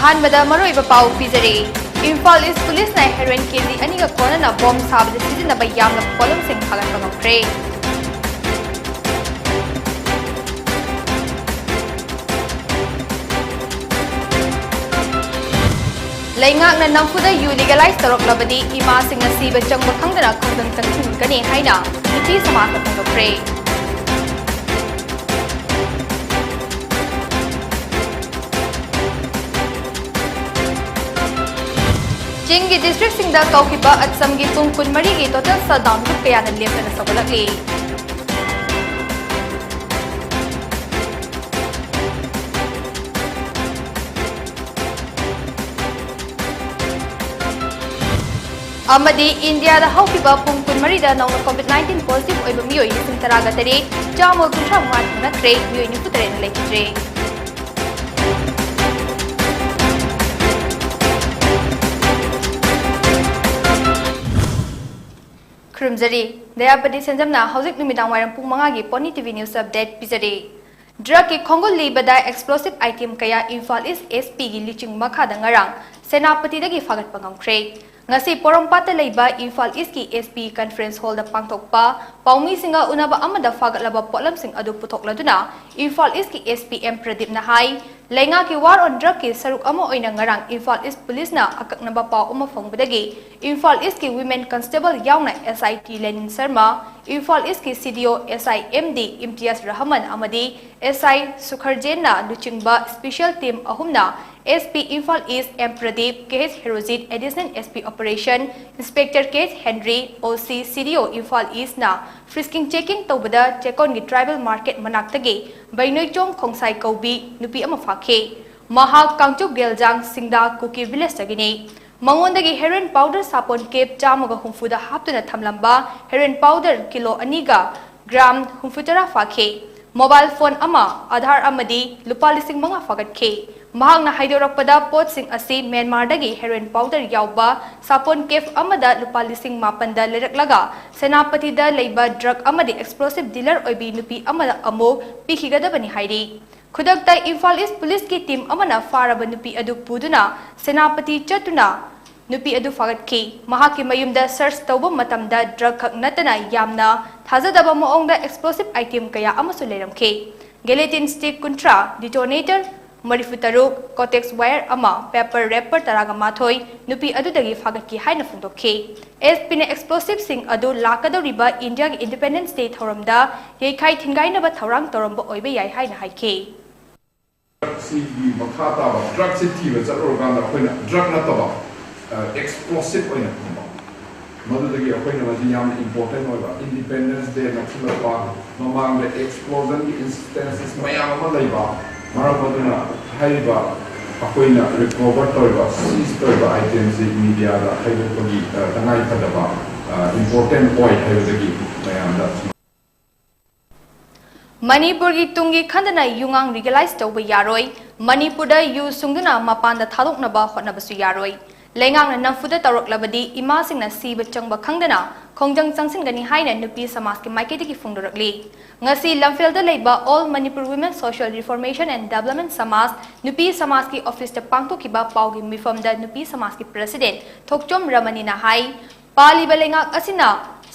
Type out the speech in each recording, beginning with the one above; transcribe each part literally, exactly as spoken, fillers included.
ꯑꯍꯥꯟꯕꯗ ꯃꯔꯨꯑꯣꯏꯕ ꯄꯥꯎ ꯄꯤꯖꯔꯤ꯫ ꯏꯝꯐꯥꯜ ꯏꯁ ꯄꯨꯂꯤꯁꯅ ꯍꯦꯔꯣꯏꯟ ꯀꯦꯖꯤ ꯑꯅꯤꯒ ꯀꯣꯟꯅꯅ ꯕꯣꯝ ꯁꯥꯕꯗ ꯁꯤꯖꯤꯟꯅꯕ ꯌꯥꯝꯂꯕ ꯄꯣꯠꯂꯝꯁꯤꯡ ꯐꯥꯒꯠꯄ ꯉꯝꯈ꯭ꯔꯦ꯫ ꯂꯩꯉꯥꯛꯅ ꯅꯝꯐꯨꯗ ꯌꯨ ꯂꯤꯒꯦꯂꯥꯏꯖ ꯇꯧꯔꯛꯂꯕꯗꯤ ꯏꯃꯥꯁꯤꯡꯅ ꯁꯤꯕ ꯆꯪꯕ ꯈꯪꯗꯅ ꯈꯣꯡꯖꯪ ꯆꯪꯁꯤꯟꯒꯅꯤ ꯍꯥꯏꯅ ꯅꯨꯄꯤ ꯁꯃꯥꯖꯅ ꯐꯣꯡꯗꯣꯛꯈ꯭ꯔꯦ꯫ ꯆꯤꯡꯒꯤ ꯗꯤꯁꯇ꯭ꯔꯤꯛꯁꯤꯡꯗ ꯀꯧꯈꯤꯕ ꯑꯁꯝꯒꯤ ꯄꯨꯡ ꯀꯨꯟꯃꯔꯤꯒꯤ ꯇꯣꯇꯦꯜ ꯁꯠꯗꯥꯎꯟ ꯒ꯭ꯔꯨꯞ ꯀꯌꯥꯅ ꯂꯦꯞꯇꯅ ꯁꯧꯒꯠꯂꯛꯂꯤ꯫ ꯑꯃꯗꯤ ꯏꯟꯗꯤꯌꯥꯗ ꯍꯧꯈꯤꯕ ꯄꯨꯡ ꯀꯨꯟꯃꯔꯤꯗ ꯅꯧꯅ ꯀꯣꯚꯤꯗ ꯅꯥꯏꯟꯇꯤꯟ ꯄꯣꯖꯤꯇꯤꯚ ꯑꯣꯏꯕ ꯃꯤꯑꯣꯏ ꯂꯤꯁꯤꯡ ꯇꯔꯥꯒ ꯇꯔꯦꯠ, ꯆꯥꯝꯃꯒ ꯀꯨꯟꯊ꯭ꯔꯥ ꯃꯉꯥ ꯊꯦꯡꯅꯈ꯭ꯔꯦ, ꯃꯤꯑꯣꯏ ꯅꯤꯐꯨ ꯇꯔꯦꯠꯅ ꯂꯩꯈꯤꯗ꯭ꯔꯦ꯫ ꯈꯨꯔꯨꯝꯖꯔꯤ꯫ ꯗꯌꯥꯄꯇꯤ ꯁꯦꯟꯖꯝꯅ ꯍꯧꯖꯤꯛ ꯅꯨꯃꯤꯗꯥꯡ ꯋꯥꯏꯔꯝ ꯄꯨꯡ ꯃꯉꯥꯒꯤ ꯄꯣꯅꯤ ꯇꯤ ꯚꯤ ꯅ꯭ꯌꯨꯁ ꯑꯞꯗꯦꯠ ꯄꯤꯖꯔꯤ꯫ ꯗ꯭ꯔꯒꯀꯤ ꯈꯣꯡꯒꯨꯜ ꯂꯤꯕꯗ ꯑꯦꯛꯁꯄ꯭ꯂꯣꯁꯤꯚ ꯑꯥꯏꯇꯦꯝ ꯀꯌꯥ ꯏꯝꯐꯥꯜ ꯏꯁ ꯑꯦꯁ ꯄꯤꯒꯤ ꯂꯨꯆꯤꯡ ꯃꯈꯥꯗ ꯉꯔꯥꯡ ꯁꯦꯅꯥꯄꯇꯤꯗꯒꯤ ꯐꯥꯒꯠꯄ ꯉꯝꯈ꯭ꯔꯦ꯫ ꯉꯁꯤ ꯄꯣꯔꯣꯝꯄꯥꯠꯇ ꯂꯩꯕ ꯏꯝꯐꯥꯜ ꯏꯁꯀꯤ ꯑꯦꯁ ꯄꯤ ꯀꯟꯐꯔꯦꯟꯁ ꯍꯣꯜꯗ ꯄꯥꯡꯊꯣꯛꯄ ꯄꯥꯎꯃꯤꯁꯤꯡꯒ ꯎꯅꯕ ꯑꯃꯗ ꯐꯥꯒꯠꯂꯕ ꯄꯣꯠꯂꯝꯁꯤꯡ ꯑꯗꯨ ꯄꯨꯊꯣꯛꯂꯗꯨꯅ ꯏꯝꯐꯥꯜ ꯏꯁꯀꯤ ꯑꯦꯁ ꯄꯤ ꯑꯦꯝ ꯄ꯭ꯔꯗꯤꯞꯅ ꯍꯥꯏ, ꯂꯩꯉꯥꯛꯀꯤ ꯋꯥꯔ ꯑꯣꯟ ꯗ꯭ꯔꯒꯀꯤ ꯁꯔꯨꯛ ꯑꯃ ꯑꯣꯏꯅ ꯉꯔꯥꯡ ꯏꯝꯐꯥꯜ ꯏꯁ ꯄꯨꯂꯤꯁꯅ ꯑꯀꯛꯅꯕ ꯄꯥꯎ ꯑꯃ ꯐꯪꯕꯗꯒꯤ ꯏꯝꯐꯥꯜ ꯏꯁꯀꯤ ꯋꯤꯃꯦꯟ ꯀꯟꯁꯇꯦꯕꯜ ꯌꯥꯎꯅ ꯑꯦꯁ ꯑꯥꯏ ꯇꯤ ꯂꯦꯅꯤꯟ ꯁꯔꯃ, ꯏꯝꯐꯥꯜ ꯏꯁꯀꯤ ꯁꯤ ꯗꯤ ꯑꯣ ꯑꯦꯁ ꯑꯥꯏ ꯑꯦꯝ ꯗꯤ ꯏꯝꯇꯤꯌꯥꯖ ꯔꯍꯃꯟ ꯑꯃꯗꯤ ꯑꯦꯁ ꯑꯥꯏ ꯁꯨꯈꯔꯖꯦꯟꯅ ꯂꯨꯆꯤꯡꯕ ꯁ꯭ꯄꯦꯁꯤꯌꯦꯜ ꯇꯤꯝ ꯑꯍꯨꯝꯅ S P Imphal East M Pradip, K S Herojit, additional S P operation inspector K S Henry, O C ꯁꯤ ꯗꯤ ꯑꯣ ꯏꯝꯐꯥꯜ ꯏꯁꯅ ꯐ꯭ꯔꯤꯁꯀꯤꯡ ꯆꯦꯀꯤꯡ ꯇꯧꯕꯗ ꯆꯦꯀꯣꯟꯒꯤ ꯇ꯭ꯔꯥꯏꯕꯦꯜ ꯃꯥꯔꯀꯦꯠ ꯃꯅꯥꯛꯇꯒꯤ ꯕꯩꯅꯣꯏꯆꯣꯡ ꯈꯣꯡꯁꯥꯏ ꯀꯧꯕꯤ ꯅꯨꯄꯤ ꯑꯃ ꯐꯥꯈꯤ꯫ ꯃꯍꯥꯛ ꯀꯥꯡꯆꯨꯞ ꯒꯦꯜꯖꯥꯡ ꯁꯤꯡꯗꯥ ꯀꯨꯀꯤ ꯚꯤꯂꯦꯖꯇꯒꯤꯅꯤ꯫ ꯃꯉꯣꯟꯗꯒꯤ ꯍꯦꯔꯣꯏꯟ ꯄꯥꯎꯗꯔ ꯁꯥꯄꯣꯟ ꯀꯦꯞ ꯆꯥꯝꯃꯒ ꯍꯨꯝꯐꯨꯗ ꯍꯥꯞꯇꯨꯅ ꯊꯝꯂꯝꯕ ꯍꯦꯔꯣꯏꯟ ꯄꯥꯎꯗꯔ ꯀꯤꯂꯣ ꯑꯅꯤꯒ ꯒ꯭ꯔꯥꯝ ꯍꯨꯝꯐꯨꯇꯔꯥ ꯐꯥꯈꯤ꯫ ꯃꯣꯕꯥꯏꯜ ꯐꯣꯟ ꯑꯃ, ꯑꯙꯥꯔ ꯑꯃꯗꯤ ꯂꯨꯄꯥ ꯂꯤꯁꯤꯡ ꯃꯉꯥ ꯐꯥꯒꯠꯈꯤ꯫ ꯃꯍꯥꯛꯅ ꯍꯥꯏꯗꯣꯔꯛꯄꯗ, ꯄꯣꯠꯁꯤꯡ ꯑꯁꯤ ꯃ꯭ꯌꯥꯟꯃꯥꯔꯗꯒꯤ ꯍꯦꯔꯣꯏꯟ ꯄꯥꯎꯗꯔ ꯌꯥꯎꯕ ꯁꯥꯄꯣꯟ ꯀꯦꯞ ꯑꯃꯗ ꯂꯨꯄꯥ ꯂꯤꯁꯤꯡ ꯃꯥꯄꯟꯗ ꯂꯩꯔꯛꯂꯒ ꯁꯦꯅꯥꯄꯇꯤꯗ ꯂꯩꯕ ꯗ꯭ꯔꯒ ꯑꯃꯗꯤ ꯑꯦꯛꯁꯄ꯭ꯂꯣꯁꯤꯚ ꯗꯤꯂꯔ ꯑꯣꯏꯕꯤ ꯅꯨꯄꯤ ꯑꯃꯗ ꯑꯃꯨꯛ ꯄꯤꯈꯤꯒꯗꯕꯅꯤ ꯍꯥꯏꯔꯤ꯫ ꯈꯨꯗꯛꯇ ꯏꯝꯐꯥꯜ ꯏꯁ ꯄꯨꯂꯤꯁꯀꯤ ꯇꯤꯝ ꯑꯃꯅ ꯐꯥꯔꯕ ꯅꯨꯄꯤ ꯑꯗꯨ ꯄꯨꯗꯨꯅ ꯁꯦꯅꯥꯄꯇꯤ ꯆꯠꯇꯨꯅ ꯅꯨꯄꯤ ꯑꯗꯨ ꯐꯥꯒꯠꯈꯤ꯫ ꯃꯍꯥꯛꯀꯤ ꯃꯌꯨꯝꯗ ꯁꯔꯆ ꯇꯧꯕ ꯃꯇꯝꯗ ꯗ꯭ꯔꯒ ꯈꯛ ꯅꯠꯇꯅ ꯌꯥꯝꯅ ꯊꯥꯖꯗꯕ ꯃꯑꯣꯡꯗ ꯑꯦꯛꯁꯄ꯭ꯂꯣꯁꯤꯚ ꯑꯥꯏꯇꯦꯝ ꯀꯌꯥ ꯑꯃꯁꯨ ꯂꯩꯔꯝꯈꯤ꯫ ꯒꯦꯂꯦꯇꯤꯟ ꯁ꯭ꯇꯤꯛ ꯀꯨꯟꯊ꯭ꯔꯥ, ꯗꯤꯇꯣꯅꯦꯇꯔ ꯃꯔꯤꯐꯨ ꯇꯔꯨꯛ, ꯀꯣꯇꯦꯛꯁ ꯋꯥꯌꯔ ꯑꯃ, ꯄꯦꯄꯔ ꯔꯦꯄꯔ ꯇꯔꯥꯒ ꯃꯥꯊꯣꯏ ꯅꯨꯄꯤ ꯑꯗꯨꯗꯒꯤ ꯐꯥꯒꯠꯈꯤ ꯍꯥꯏꯅ ꯐꯣꯡꯗꯣꯛꯈꯤ꯫ ꯑꯦꯁ ꯄꯤꯅ ꯑꯦꯛꯁꯄ꯭ꯂꯣꯁꯤꯚꯁꯤꯡ ꯑꯗꯨ ꯂꯥꯛꯀꯗꯧꯔꯤꯕ ꯏꯟꯗꯤꯌꯥꯒꯤ ꯏꯟꯗꯤꯄꯦꯟꯗꯦꯟꯁ ꯗꯦ ꯊꯧꯔꯝꯗ ꯌꯩꯈꯥꯏ ꯊꯤꯟꯒꯥꯏꯅꯕ ꯊꯧꯔꯥꯡ ꯇꯧꯔꯝꯕ ꯑꯣꯏꯕ ꯌꯥꯏ ꯍꯥꯏꯅ ꯍꯥꯏꯈꯤ꯫ ꯁꯤꯒꯤ ꯃꯈꯥ ꯇꯥꯕ ꯗ꯭ꯔꯒꯁꯤ ꯊꯤꯕ ꯆꯠꯂꯨꯔꯀꯥꯟꯗ ꯑꯩꯈꯣꯏꯅ ꯗ꯭ꯔꯒ ꯅꯠꯇꯕ ꯑꯦꯛꯁꯄ꯭ꯂꯣꯁꯤꯚ ꯑꯣꯏꯅ ꯐꯪꯕ, ꯃꯗꯨꯗꯒꯤ ꯑꯩꯈꯣꯏꯅ ꯃꯁꯤ ꯌꯥꯝꯅ ꯏꯝꯄꯣꯔꯇꯦꯟ ꯑꯣꯏꯕ, ꯏꯟꯗꯤꯄꯦꯟꯗꯦꯟꯁ ꯗꯦ ꯅꯛꯁꯤꯜꯂꯛꯄ, ꯃꯃꯥꯡꯗ ꯑꯦꯛꯁꯄ꯭ꯂꯣꯖꯟꯒꯤ ꯏꯟꯁꯇꯦꯟꯁꯦꯁ ꯃꯌꯥꯝ ꯑꯃ ꯂꯩꯕ, ꯃꯔꯝ ꯑꯗꯨꯅ ꯍꯥꯏꯔꯤꯕ ꯑꯩꯈꯣꯏꯅ ꯔꯤꯀꯣꯚꯔ ꯇꯧꯔꯤꯕ, ꯁꯤꯖ ꯇꯧꯔꯤꯕ ꯑꯥꯏꯇꯦꯝꯁꯤ ꯃꯤꯗꯤꯌꯥꯗ ꯍꯥꯏꯗꯣꯛꯄꯒꯤ ꯇꯉꯥꯏꯐꯗꯕ ꯏꯝꯄꯣꯔꯇꯦꯟ ꯑꯣꯏ ꯍꯥꯏꯕꯗꯒꯤ ꯃꯌꯥꯝꯗ ꯃꯅꯤꯄꯨꯔꯒꯤ ꯇꯨꯡꯒꯤ ꯈꯟꯗꯅ ꯌꯨꯉꯥꯡ ꯂꯤꯒꯦꯂꯥꯏꯖ ꯇꯧꯕ ꯌꯥꯔꯣꯏ꯫ ꯃꯅꯤꯄꯨꯔꯗ ꯌꯨ ꯁꯨꯡꯗꯨꯅ ꯃꯄꯥꯟꯗ ꯊꯥꯗꯣꯛꯅꯕ ꯍꯣꯠꯅꯕꯁꯨ ꯌꯥꯔꯣꯏ꯫ ꯂꯩꯉꯥꯛꯅ ꯅꯝꯐꯨꯗ ꯇꯧꯔꯛꯂꯕꯗꯤ ꯏꯃꯥꯁꯤꯡꯅ ꯁꯤꯕ ꯆꯪꯕ ꯈꯪꯗꯅ ꯈꯣꯡꯖꯪ ꯆꯪꯁꯤꯟꯒꯅꯤ ꯍꯥꯏꯅ ꯅꯨꯄꯤ ꯁꯃꯥꯖꯀꯤ ꯃꯥꯏꯀꯩꯗꯒꯤ ꯐꯣꯡꯗꯣꯔꯛꯂꯤ꯫ ꯉꯁꯤ ꯂꯝꯐꯦꯜꯗ ꯂꯩꯕ All Manipur Women Social Reformation and Development Samaj ꯅꯨꯄꯤ ꯁꯃꯥꯖꯀꯤ ꯑꯣꯐꯤꯁꯇ ꯄꯥꯡꯊꯣꯛꯈꯤꯕ ꯄꯥꯎꯒꯤ ꯃꯤꯐꯝꯗ ꯅꯨꯄꯤ ꯁꯃꯥꯖꯀꯤ ꯄ꯭ꯔꯦꯁꯤꯗꯦꯟꯠ ꯊꯣꯛꯆꯣꯝ ꯔꯃꯅꯤꯅ ꯍꯥꯏ, ꯄꯥꯜꯂꯤꯕ ꯂꯩꯉꯥꯛ ꯑꯁꯤꯅ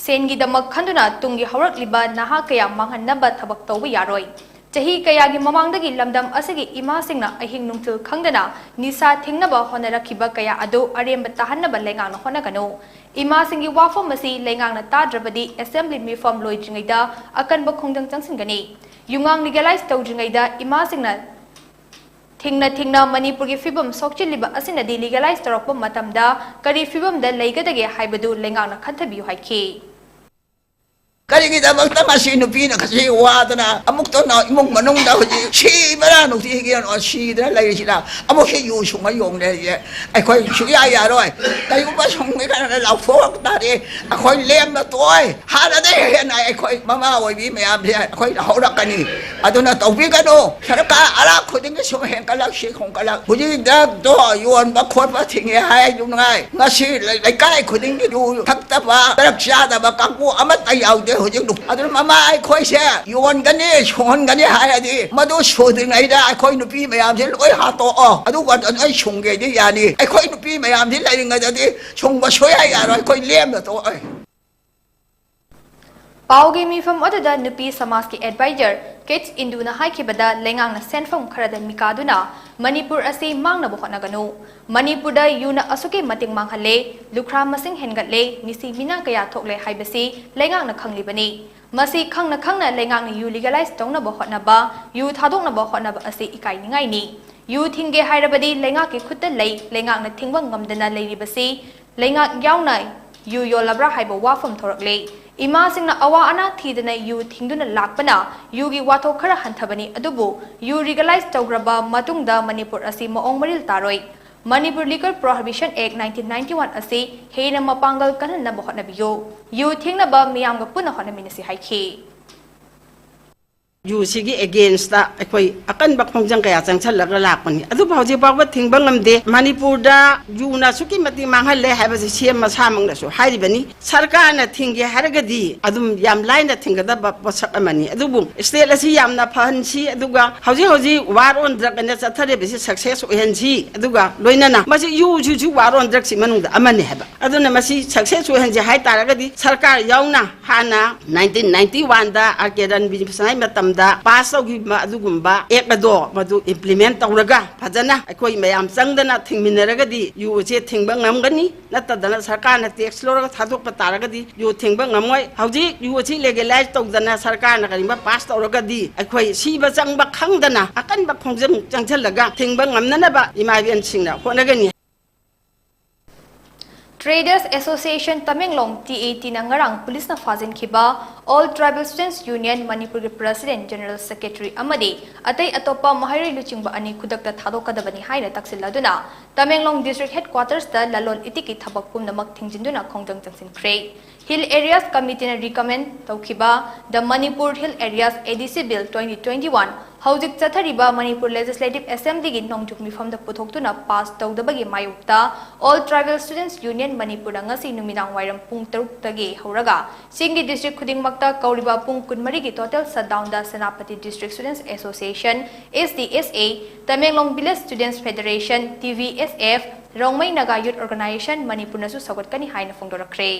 ꯁꯦꯟꯒꯤꯗꯃꯛ ꯈꯟꯗꯨꯅ ꯇꯨꯡꯒꯤ ꯍꯧꯔꯛꯂꯤꯕ ꯅꯍꯥ ꯀꯌꯥ ꯃꯥꯡꯍꯟꯅꯕ ꯊꯕꯛ ꯇꯧꯕ ꯌꯥꯔꯣꯏ꯫ ꯆꯍꯤ ꯀꯌꯥꯒꯤ ꯃꯃꯥꯡꯗꯒꯤ ꯂꯝꯗꯝ ꯑꯁꯤꯒꯤ ꯏꯃꯥꯁꯤꯡꯅ ꯑꯍꯤꯡ ꯅꯨꯡꯊꯤꯜ ꯈꯪꯗꯅ ꯅꯤꯁꯥ ꯊꯤꯡꯅꯕ ꯍꯣꯠꯅꯔꯛꯈꯤꯕ ꯀꯌꯥ ꯑꯗꯨ ꯑꯔꯦꯝꯕ ꯇꯥꯍꯟꯅꯕ ꯂꯩꯉꯥꯛꯅ ꯍꯣꯠꯅꯒꯅꯨ꯫ ꯏꯃꯥꯁꯤꯡꯒꯤ ꯋꯥꯐꯝ ꯑꯁꯤ ꯂꯩꯉꯥꯛꯅ ꯇꯥꯗ꯭ꯔꯕꯗꯤ ꯑꯦꯁꯦꯝꯕ꯭ꯂꯤ ꯃꯤꯐꯝ ꯂꯣꯏꯗ꯭ꯔꯤꯉꯩꯗ ꯑꯀꯟꯕ ꯈꯣꯡꯖꯪ ꯆꯪꯁꯤꯟꯒꯅꯤ꯫ ꯌꯨꯉꯥꯡ ꯂꯤꯒꯦꯂꯥꯏꯖ ꯇꯧꯗ꯭ꯔꯤꯉꯩꯗ ꯏꯃꯥꯁꯤꯡꯅ ꯊꯤꯡꯅ ꯊꯤꯡꯅ ꯃꯅꯤꯄꯨꯔꯒꯤ ꯐꯤꯕꯝ ꯁꯣꯛꯆꯤꯜꯂꯤꯕ ꯑꯁꯤꯅꯗꯤ ꯂꯤꯒꯦꯂꯥꯏꯖ ꯇꯧꯔꯛꯄ ꯃꯇꯝꯗ ꯀꯔꯤ ꯐꯤꯕꯝꯗ ꯂꯩꯒꯗꯒꯦ ꯍꯥꯏꯕꯗꯨ ꯂꯩꯉꯥꯛꯅ ꯈꯟꯊꯕꯤꯌꯨ ꯍꯥꯏꯈꯤ꯫ ꯀꯔꯤꯒꯤꯗꯃꯛꯇ ꯃꯁꯤ ꯅꯨꯄꯤꯅ ꯉꯁꯤ ꯋꯥꯗꯅ ꯑꯃꯨꯛꯇꯅ ꯏꯃꯨꯡ ꯃꯅꯨꯡꯗ ꯍꯧꯖꯤꯛ ꯁꯤꯕꯅ ꯅꯨꯡꯇꯤꯒꯤ ꯁꯤꯗꯅ ꯂꯩꯔꯤꯁꯤꯅ ꯑꯃꯨꯛꯁꯤ ꯌꯨ ꯁꯨꯡꯉ ꯌꯣꯡꯅꯔꯤꯁꯦ ꯑꯩꯈꯣꯏ ꯁꯨꯡꯌꯥ ꯌꯥꯔꯣꯏ꯫ ꯀꯔꯤꯒꯨꯝꯕ ꯁꯨꯡꯒꯦ ꯈꯟꯅ ꯂꯥꯎꯊꯣꯛ ꯇꯥꯔꯦ ꯑꯩꯈꯣꯏ ꯂꯦꯝꯅ ꯇꯣꯛꯑꯣꯏ꯫ ꯍꯥꯟꯅꯗꯒꯤ ꯍꯦꯟꯅ ꯑꯩꯈꯣꯏ ꯃꯃꯥ ꯑꯣꯏꯕꯤ ꯃꯌꯥꯝꯁꯦ ꯑꯩꯈꯣꯏ ꯍꯧꯔꯛꯀꯅꯤ꯫ ꯑꯗꯨꯅ ꯇꯧꯕꯤꯒꯅꯨ꯫ ꯁꯔꯀꯥꯔ ꯑꯔꯥꯛ ꯈꯨꯗꯤꯡꯒꯤ ꯁꯨꯝ ꯍꯦꯟꯒꯠꯂꯛꯁꯤ ꯈꯣꯡꯒꯠꯂꯛ ꯍꯧꯖꯤꯛ ꯗ꯭ꯔꯒꯇꯣ ꯌꯣꯟꯕ ꯈꯣꯠꯄ ꯊꯤꯡꯉꯦ ꯍꯥꯏ ꯅꯨꯡꯉꯥꯏ꯫ ꯉꯁꯤ ꯂꯩꯀꯥꯏ ꯈꯨꯗꯤꯡꯒꯤ ꯌꯨ ꯊꯛꯇꯕ ꯗ꯭ꯔꯒ ꯆꯥꯗꯕ ꯀꯥꯡꯕꯨ ꯑꯃꯠꯇ ꯌꯥꯎꯗꯦ꯫ ꯍꯧꯖꯤꯛ ꯅꯨ-, ꯑꯗꯨꯅ ꯃꯃꯥ ꯑꯩꯈꯣꯏꯁꯦ ꯌꯣꯟꯒꯅꯤ, ꯁꯨꯡꯍꯟꯒꯅꯤ ꯍꯥꯏꯔꯗꯤ, ꯃꯗꯨ ꯁꯨꯗ꯭ꯔꯤꯉꯩꯗ ꯑꯩꯈꯣꯏ ꯅꯨꯄꯤ ꯃꯌꯥꯝꯁꯦ ꯂꯣꯏ ꯍꯥꯠꯇꯣꯛꯑꯣ, ꯑꯗꯨꯒ ꯑꯩ ꯁꯨꯡꯒꯦꯗꯤ ꯌꯥꯅꯤ꯫ ꯑꯩꯈꯣꯏ ꯅꯨꯄꯤ ꯃꯌꯥꯝꯁꯤ ꯂꯩꯔꯤꯉꯩꯗꯗꯤ ꯁꯨꯡꯕ ꯁꯨꯡꯌꯥ ꯌꯥꯔꯣꯏ, ꯑꯩꯈꯣꯏ ꯂꯦꯝꯅ ꯇꯣꯛꯑꯣꯏ꯫ ꯄꯥꯎꯒꯤ ꯃꯤꯐꯝ ꯑꯗꯨꯗ ꯅꯨꯄꯤ ꯁꯃꯥꯖꯀꯤ ꯑꯦꯗꯚꯥꯏꯖꯔ ꯀꯦꯠꯁ ꯏꯟꯗꯨꯅ ꯍꯥꯏꯈꯤꯕꯗ, ꯂꯩꯉꯥꯛꯅ ꯁꯦꯟꯐꯝ ꯈꯔꯗ ꯃꯤꯀꯥꯗꯨꯅ ꯃꯅꯤꯄꯨꯔ ꯑꯁꯤ ꯃꯥꯡꯅꯕ ꯍꯣꯠꯅꯒꯅꯨ꯫ ꯃꯅꯤꯄꯨꯔꯗ ꯌꯨꯅ ꯑꯁꯨꯛꯀꯤ ꯃꯇꯤꯛ ꯃꯥꯡꯍꯜꯂꯦ, ꯂꯨꯈ꯭ꯔꯥ ꯃꯁꯤꯡ ꯍꯦꯟꯒꯠꯂꯦ, ꯃꯤꯁꯤ ꯃꯤꯅꯥ ꯀꯌꯥ ꯊꯣꯛꯂꯦ ꯍꯥꯏꯕꯁꯤ ꯂꯩꯉꯥꯛꯅ ꯈꯪꯂꯤꯕꯅꯤ꯫ ꯃꯁꯤ ꯈꯪꯅ ꯈꯪꯅ ꯂꯩꯉꯥꯛꯅ ꯌꯨ ꯂꯤꯒꯦꯂꯥꯏꯖ ꯇꯧꯅꯕ ꯍꯣꯠꯅꯕ, ꯌꯨ ꯊꯥꯗꯣꯛꯅꯕ ꯍꯣꯠꯅꯕ ꯑꯁꯤ ꯏꯀꯥꯏꯅꯤꯡꯉꯥꯏꯅꯤ꯫ ꯌꯨ ꯊꯤꯡꯒꯦ ꯍꯥꯏꯔꯕꯗꯤ ꯂꯩꯉꯥꯛꯀꯤ ꯈꯨꯠꯇ ꯂꯩ, ꯂꯩꯉꯥꯛꯅ ꯊꯤꯡꯕ ꯉꯝꯗꯅ ꯂꯩꯔꯤꯕꯁꯤ ꯂꯩꯉꯥꯛ ꯌꯥꯎꯅ ꯌꯨ ꯌꯣꯜꯂꯕ꯭ꯔꯥ ꯍꯥꯏꯕ ꯋꯥꯐꯝ ꯊꯣꯔꯛꯂꯦ꯫ ꯏꯃꯥꯁꯤꯡꯅ ꯑꯋꯥ ꯑꯅꯥ ꯊꯤꯗꯅ ꯌꯨ ꯊꯤꯡꯗꯨꯅ ꯂꯥꯛꯄꯅ ꯌꯨꯒꯤ ꯋꯥꯊꯣꯛ ꯈꯔ ꯍꯟꯊꯕꯅꯤ, ꯑꯗꯨꯕꯨ ꯌꯨ ꯂꯤꯒꯦꯂꯥꯏꯖ ꯇꯧꯈ꯭ꯔꯕ ꯃꯇꯨꯡꯗ ꯃꯅꯤꯄꯨꯔ ꯑꯁꯤ ꯃꯑꯣꯡ ꯃꯔꯤꯜ ꯇꯥꯔꯣꯏ꯫ ꯃꯅꯤꯄꯨꯔ ꯂꯤꯀꯔ ꯄ꯭ꯔꯣꯍꯤꯕꯤꯁꯟ ꯑꯦꯛ ꯅꯥꯏꯟꯇꯤꯟ ꯅꯥꯏꯟꯇꯤ ꯋꯥꯟ ꯑꯁꯤ ꯍꯦꯟꯅ ꯃꯄꯥꯡꯒꯜ ꯀꯜꯍꯟꯅꯕ ꯍꯣꯠꯅꯕꯤꯌꯨ꯫ ꯌꯨ ꯊꯤꯡꯅꯕ ꯃꯤꯌꯥꯝꯒ ꯄꯨꯟꯅ ꯍꯣꯠꯅꯃꯤꯟꯅꯁꯤ ꯍꯥꯏꯈꯤ꯫ ꯌꯨꯁꯤꯒꯤ ꯑꯦꯒꯦꯟꯁꯇ ꯑꯩꯈꯣꯏ ꯑꯀꯟꯕ ꯈꯣꯡꯖꯪ ꯀꯌꯥ ꯆꯪꯁꯜꯂꯒ ꯂꯥꯛꯄꯅꯤ꯫ ꯑꯗꯨꯕꯨ ꯍꯧꯖꯤꯛ ꯐꯥꯎꯕ ꯊꯤꯡꯕ ꯉꯝꯗꯦ꯫ ꯃꯅꯤꯄꯨꯔꯗ ꯌꯨꯅ ꯑꯁꯨꯛꯀꯤ ꯃꯇꯤꯛ ꯃꯥꯡꯍꯜꯂꯦ ꯍꯥꯏꯕꯁꯤ ꯁꯤ ꯑꯦꯝ ꯃꯁꯥꯃꯛꯅꯁꯨ ꯍꯥꯏꯔꯤꯕꯅꯤ꯫ ꯁꯔꯀꯥꯔꯅ ꯊꯤꯡꯒꯦ ꯍꯥꯏꯔꯒꯗꯤ ꯑꯗꯨꯝ ꯌꯥꯝ ꯂꯥꯏꯅ ꯊꯤꯡꯒꯗꯕ ꯄꯣꯠꯁꯛ ꯑꯃꯅꯤ꯫ ꯑꯗꯨꯕꯨ ꯁ꯭ꯇꯦꯠ ꯑꯁꯤ ꯌꯥꯝꯅ ꯐꯍꯟꯁꯤ, ꯑꯗꯨꯒ ꯍꯧꯖꯤꯛ ꯍꯧꯖꯤꯛ ꯋꯥꯔ ꯑꯣꯟ ꯗ꯭ꯔꯒ ꯑꯅ ꯆꯠꯊꯔꯤꯕꯁꯤ ꯁꯛꯁꯦꯁ ꯑꯣꯏꯍꯟꯁꯤ, ꯑꯗꯨꯒ ꯂꯣꯏꯅꯅ ꯃꯁꯤ ꯌꯨꯁꯤꯁꯨ ꯋꯥꯔ ꯑꯣꯟ ꯗ꯭ꯔꯒꯁꯤ ꯃꯅꯨꯡꯗ ꯑꯃꯅꯤ ꯍꯥꯏꯕ꯫ ꯑꯗꯨꯅ ꯃꯁꯤ ꯁꯛꯁꯦꯁ ꯑꯣꯏꯍꯟꯁꯤ ꯍꯥꯏ ꯇꯥꯔꯒꯗꯤ ꯁꯔꯀꯥꯔ ꯌꯥꯎꯅ ꯍꯥꯟꯅ ꯅꯥꯏꯟꯇꯤꯟ ꯅꯥꯏꯟꯇꯤ ꯋꯥꯟꯗ ꯑꯥꯔ ꯀꯦ ꯔꯟꯕꯤꯔ ꯁꯅꯥꯏ ꯃꯇꯝꯗ ꯄꯥꯁ ꯇꯧꯈꯤꯕ ꯑꯗꯨꯒꯨꯝꯕ ꯑꯦꯛ ꯑꯗꯣ ꯃꯗꯨ ꯏꯝꯄ꯭ꯂꯤꯃꯦꯟ ꯇꯧꯔꯒ ꯐꯖꯅ ꯑꯩꯈꯣꯏ ꯃꯌꯥꯝ ꯆꯪꯗꯅ ꯊꯤꯡꯃꯤꯟꯅꯔꯒꯗꯤ ꯌꯨ ꯑꯁꯦ ꯊꯤꯡꯕ ꯉꯝꯒꯅꯤ꯫ ꯅꯠꯇꯗꯅ ꯁꯔꯀꯥꯔꯅ ꯇꯦꯛꯁ ꯂꯧꯔꯒ ꯊꯥꯗꯣꯛꯄ ꯇꯥꯔꯒꯗꯤ ꯌꯨ ꯊꯤꯡꯕ ꯉꯝꯃꯣꯏ꯫ ꯍꯧꯖꯤꯛ ꯌꯨ ꯑꯁꯤ ꯂꯦꯒꯦꯂꯥꯏꯖ ꯇꯧꯗꯅ ꯁꯔꯀꯥꯔꯅ ꯀꯔꯤꯒꯨꯝꯕ ꯄꯥꯁ ꯇꯧꯔꯒꯗꯤ ꯑꯩꯈꯣꯏ ꯁꯤꯕ ꯆꯪꯕ ꯈꯪꯗꯅ ꯑꯀꯟꯕ ꯈꯣꯡꯖꯪ ꯆꯪꯁꯤꯜꯂꯒ ꯊꯤꯡꯕ ꯉꯝꯅꯅꯕ ꯏꯃꯥ ꯏꯕꯦꯟꯁꯤꯡꯅ ꯍꯣꯠꯅꯒꯅꯤ꯫ Traders Association Tamenglong, T A T ꯅ ꯉꯔꯥꯡ ꯄꯨꯂꯤꯁꯅ ꯐꯥꯖꯤꯟꯈꯤꯕ All Tribal Students Union ꯃꯅꯤꯄꯨꯔꯒꯤ President, General Secretary ꯑꯃꯗꯤ ꯑꯇꯩ ꯑꯇꯣꯞꯄ ꯃꯍꯩꯔꯣꯏ ꯂꯨꯆꯤꯡꯕ ꯑꯅꯤ ꯈꯨꯗꯛꯇ ꯊꯥꯗꯣꯛꯀꯗꯕꯅꯤ ꯍꯥꯏꯅ ꯇꯛꯁꯤꯜꯂꯗꯨꯅ ꯇꯃꯦꯡꯂꯣꯡ District Headquartersꯇ ꯂꯂꯣꯟ ꯏꯇꯤꯛꯀꯤ ꯊꯕꯛ ꯄꯨꯝꯅꯃꯛ ꯊꯤꯡꯖꯤꯟꯗꯨꯅ ꯈꯣꯡꯖꯪ ꯆꯪꯁꯤꯟꯈ꯭ꯔꯦ꯫ Hill Areas Committeeꯅ recommend ꯇꯧꯈꯤꯕ The Manipur Hill Areas A D C Bill twenty twenty-one ꯍꯧꯖꯤꯛ ꯆꯠꯊꯔꯤꯕ ꯃꯅꯤꯄꯨꯔ ꯂꯦꯖꯤꯁꯂꯦꯇꯤꯚ ꯑꯦꯁꯦꯝꯕ꯭ꯂꯤꯒꯤ ꯅꯣꯡꯖꯨ ꯃꯤꯐꯝꯗ ꯄꯨꯊꯣꯛꯇꯨꯅ ꯄꯥꯁ ꯇꯧꯗꯕꯒꯤ ꯃꯥꯌꯣꯛꯇ All Tribal Students Union ꯃꯅꯤꯄꯨꯔꯅ ꯉꯁꯤ ꯅꯨꯃꯤꯗꯥꯡ ꯋꯥꯏꯔꯝ ꯄꯨꯡ ꯇꯔꯨꯛꯇꯒꯤ ꯍꯧꯔꯒ ꯆꯤꯡꯒꯤ ꯗꯤꯁꯇ꯭ꯔꯤꯛ ꯈꯨꯗꯤꯡꯃꯛꯇ ꯀꯧꯔꯤꯕ ꯄꯨꯡ ꯀꯨꯟꯃꯔꯤꯒꯤ total ꯁꯠꯗꯥꯎꯟꯗ Senapati District Students Association, S D S A, Tamenglong Village Students Federation, T V S F, Rongmei Naga Youth Organization ꯃꯅꯤꯄꯨꯔꯅꯁꯨ ꯁꯧꯒꯠꯀꯅꯤ ꯍꯥꯏꯅ ꯐꯣꯡꯗꯣꯔꯛꯈ꯭ꯔꯦ꯫